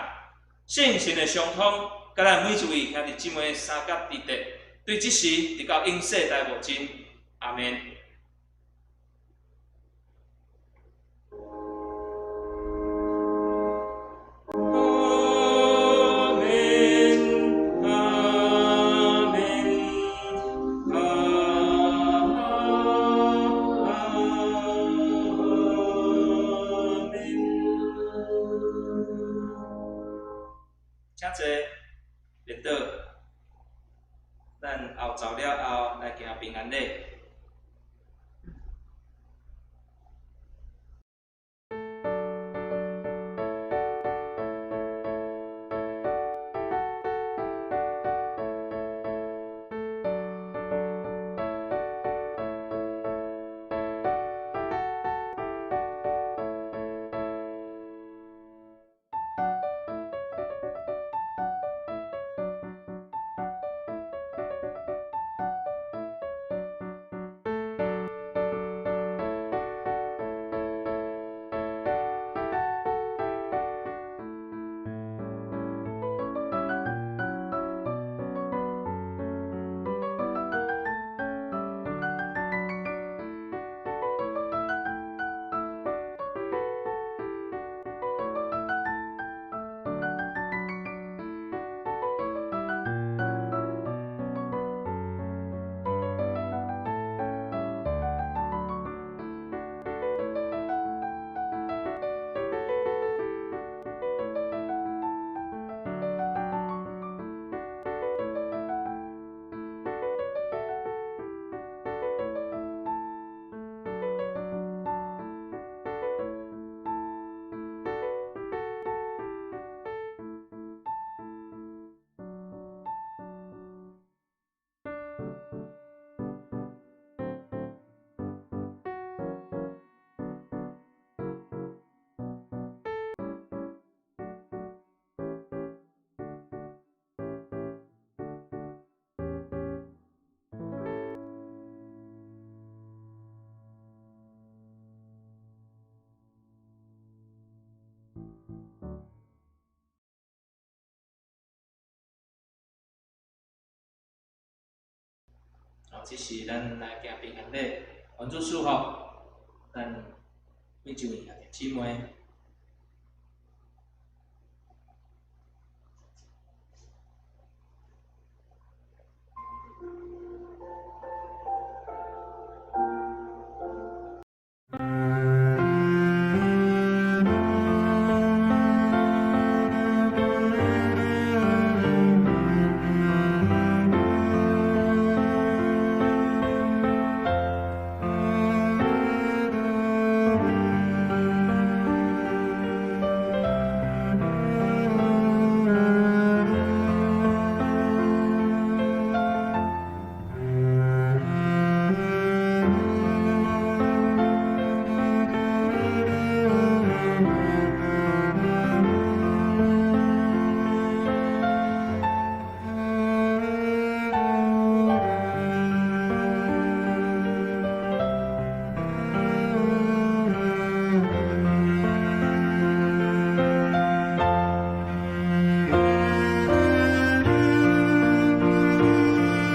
聖神的相通，佮咱每一位兄弟姊妹相佮佇佇，對這時直到永世代無盡。阿們。請坐，列倒，咱後奏了後來行平安禮。這是咱來行平安禮，願主賜福，咱每一位兄弟姊妹。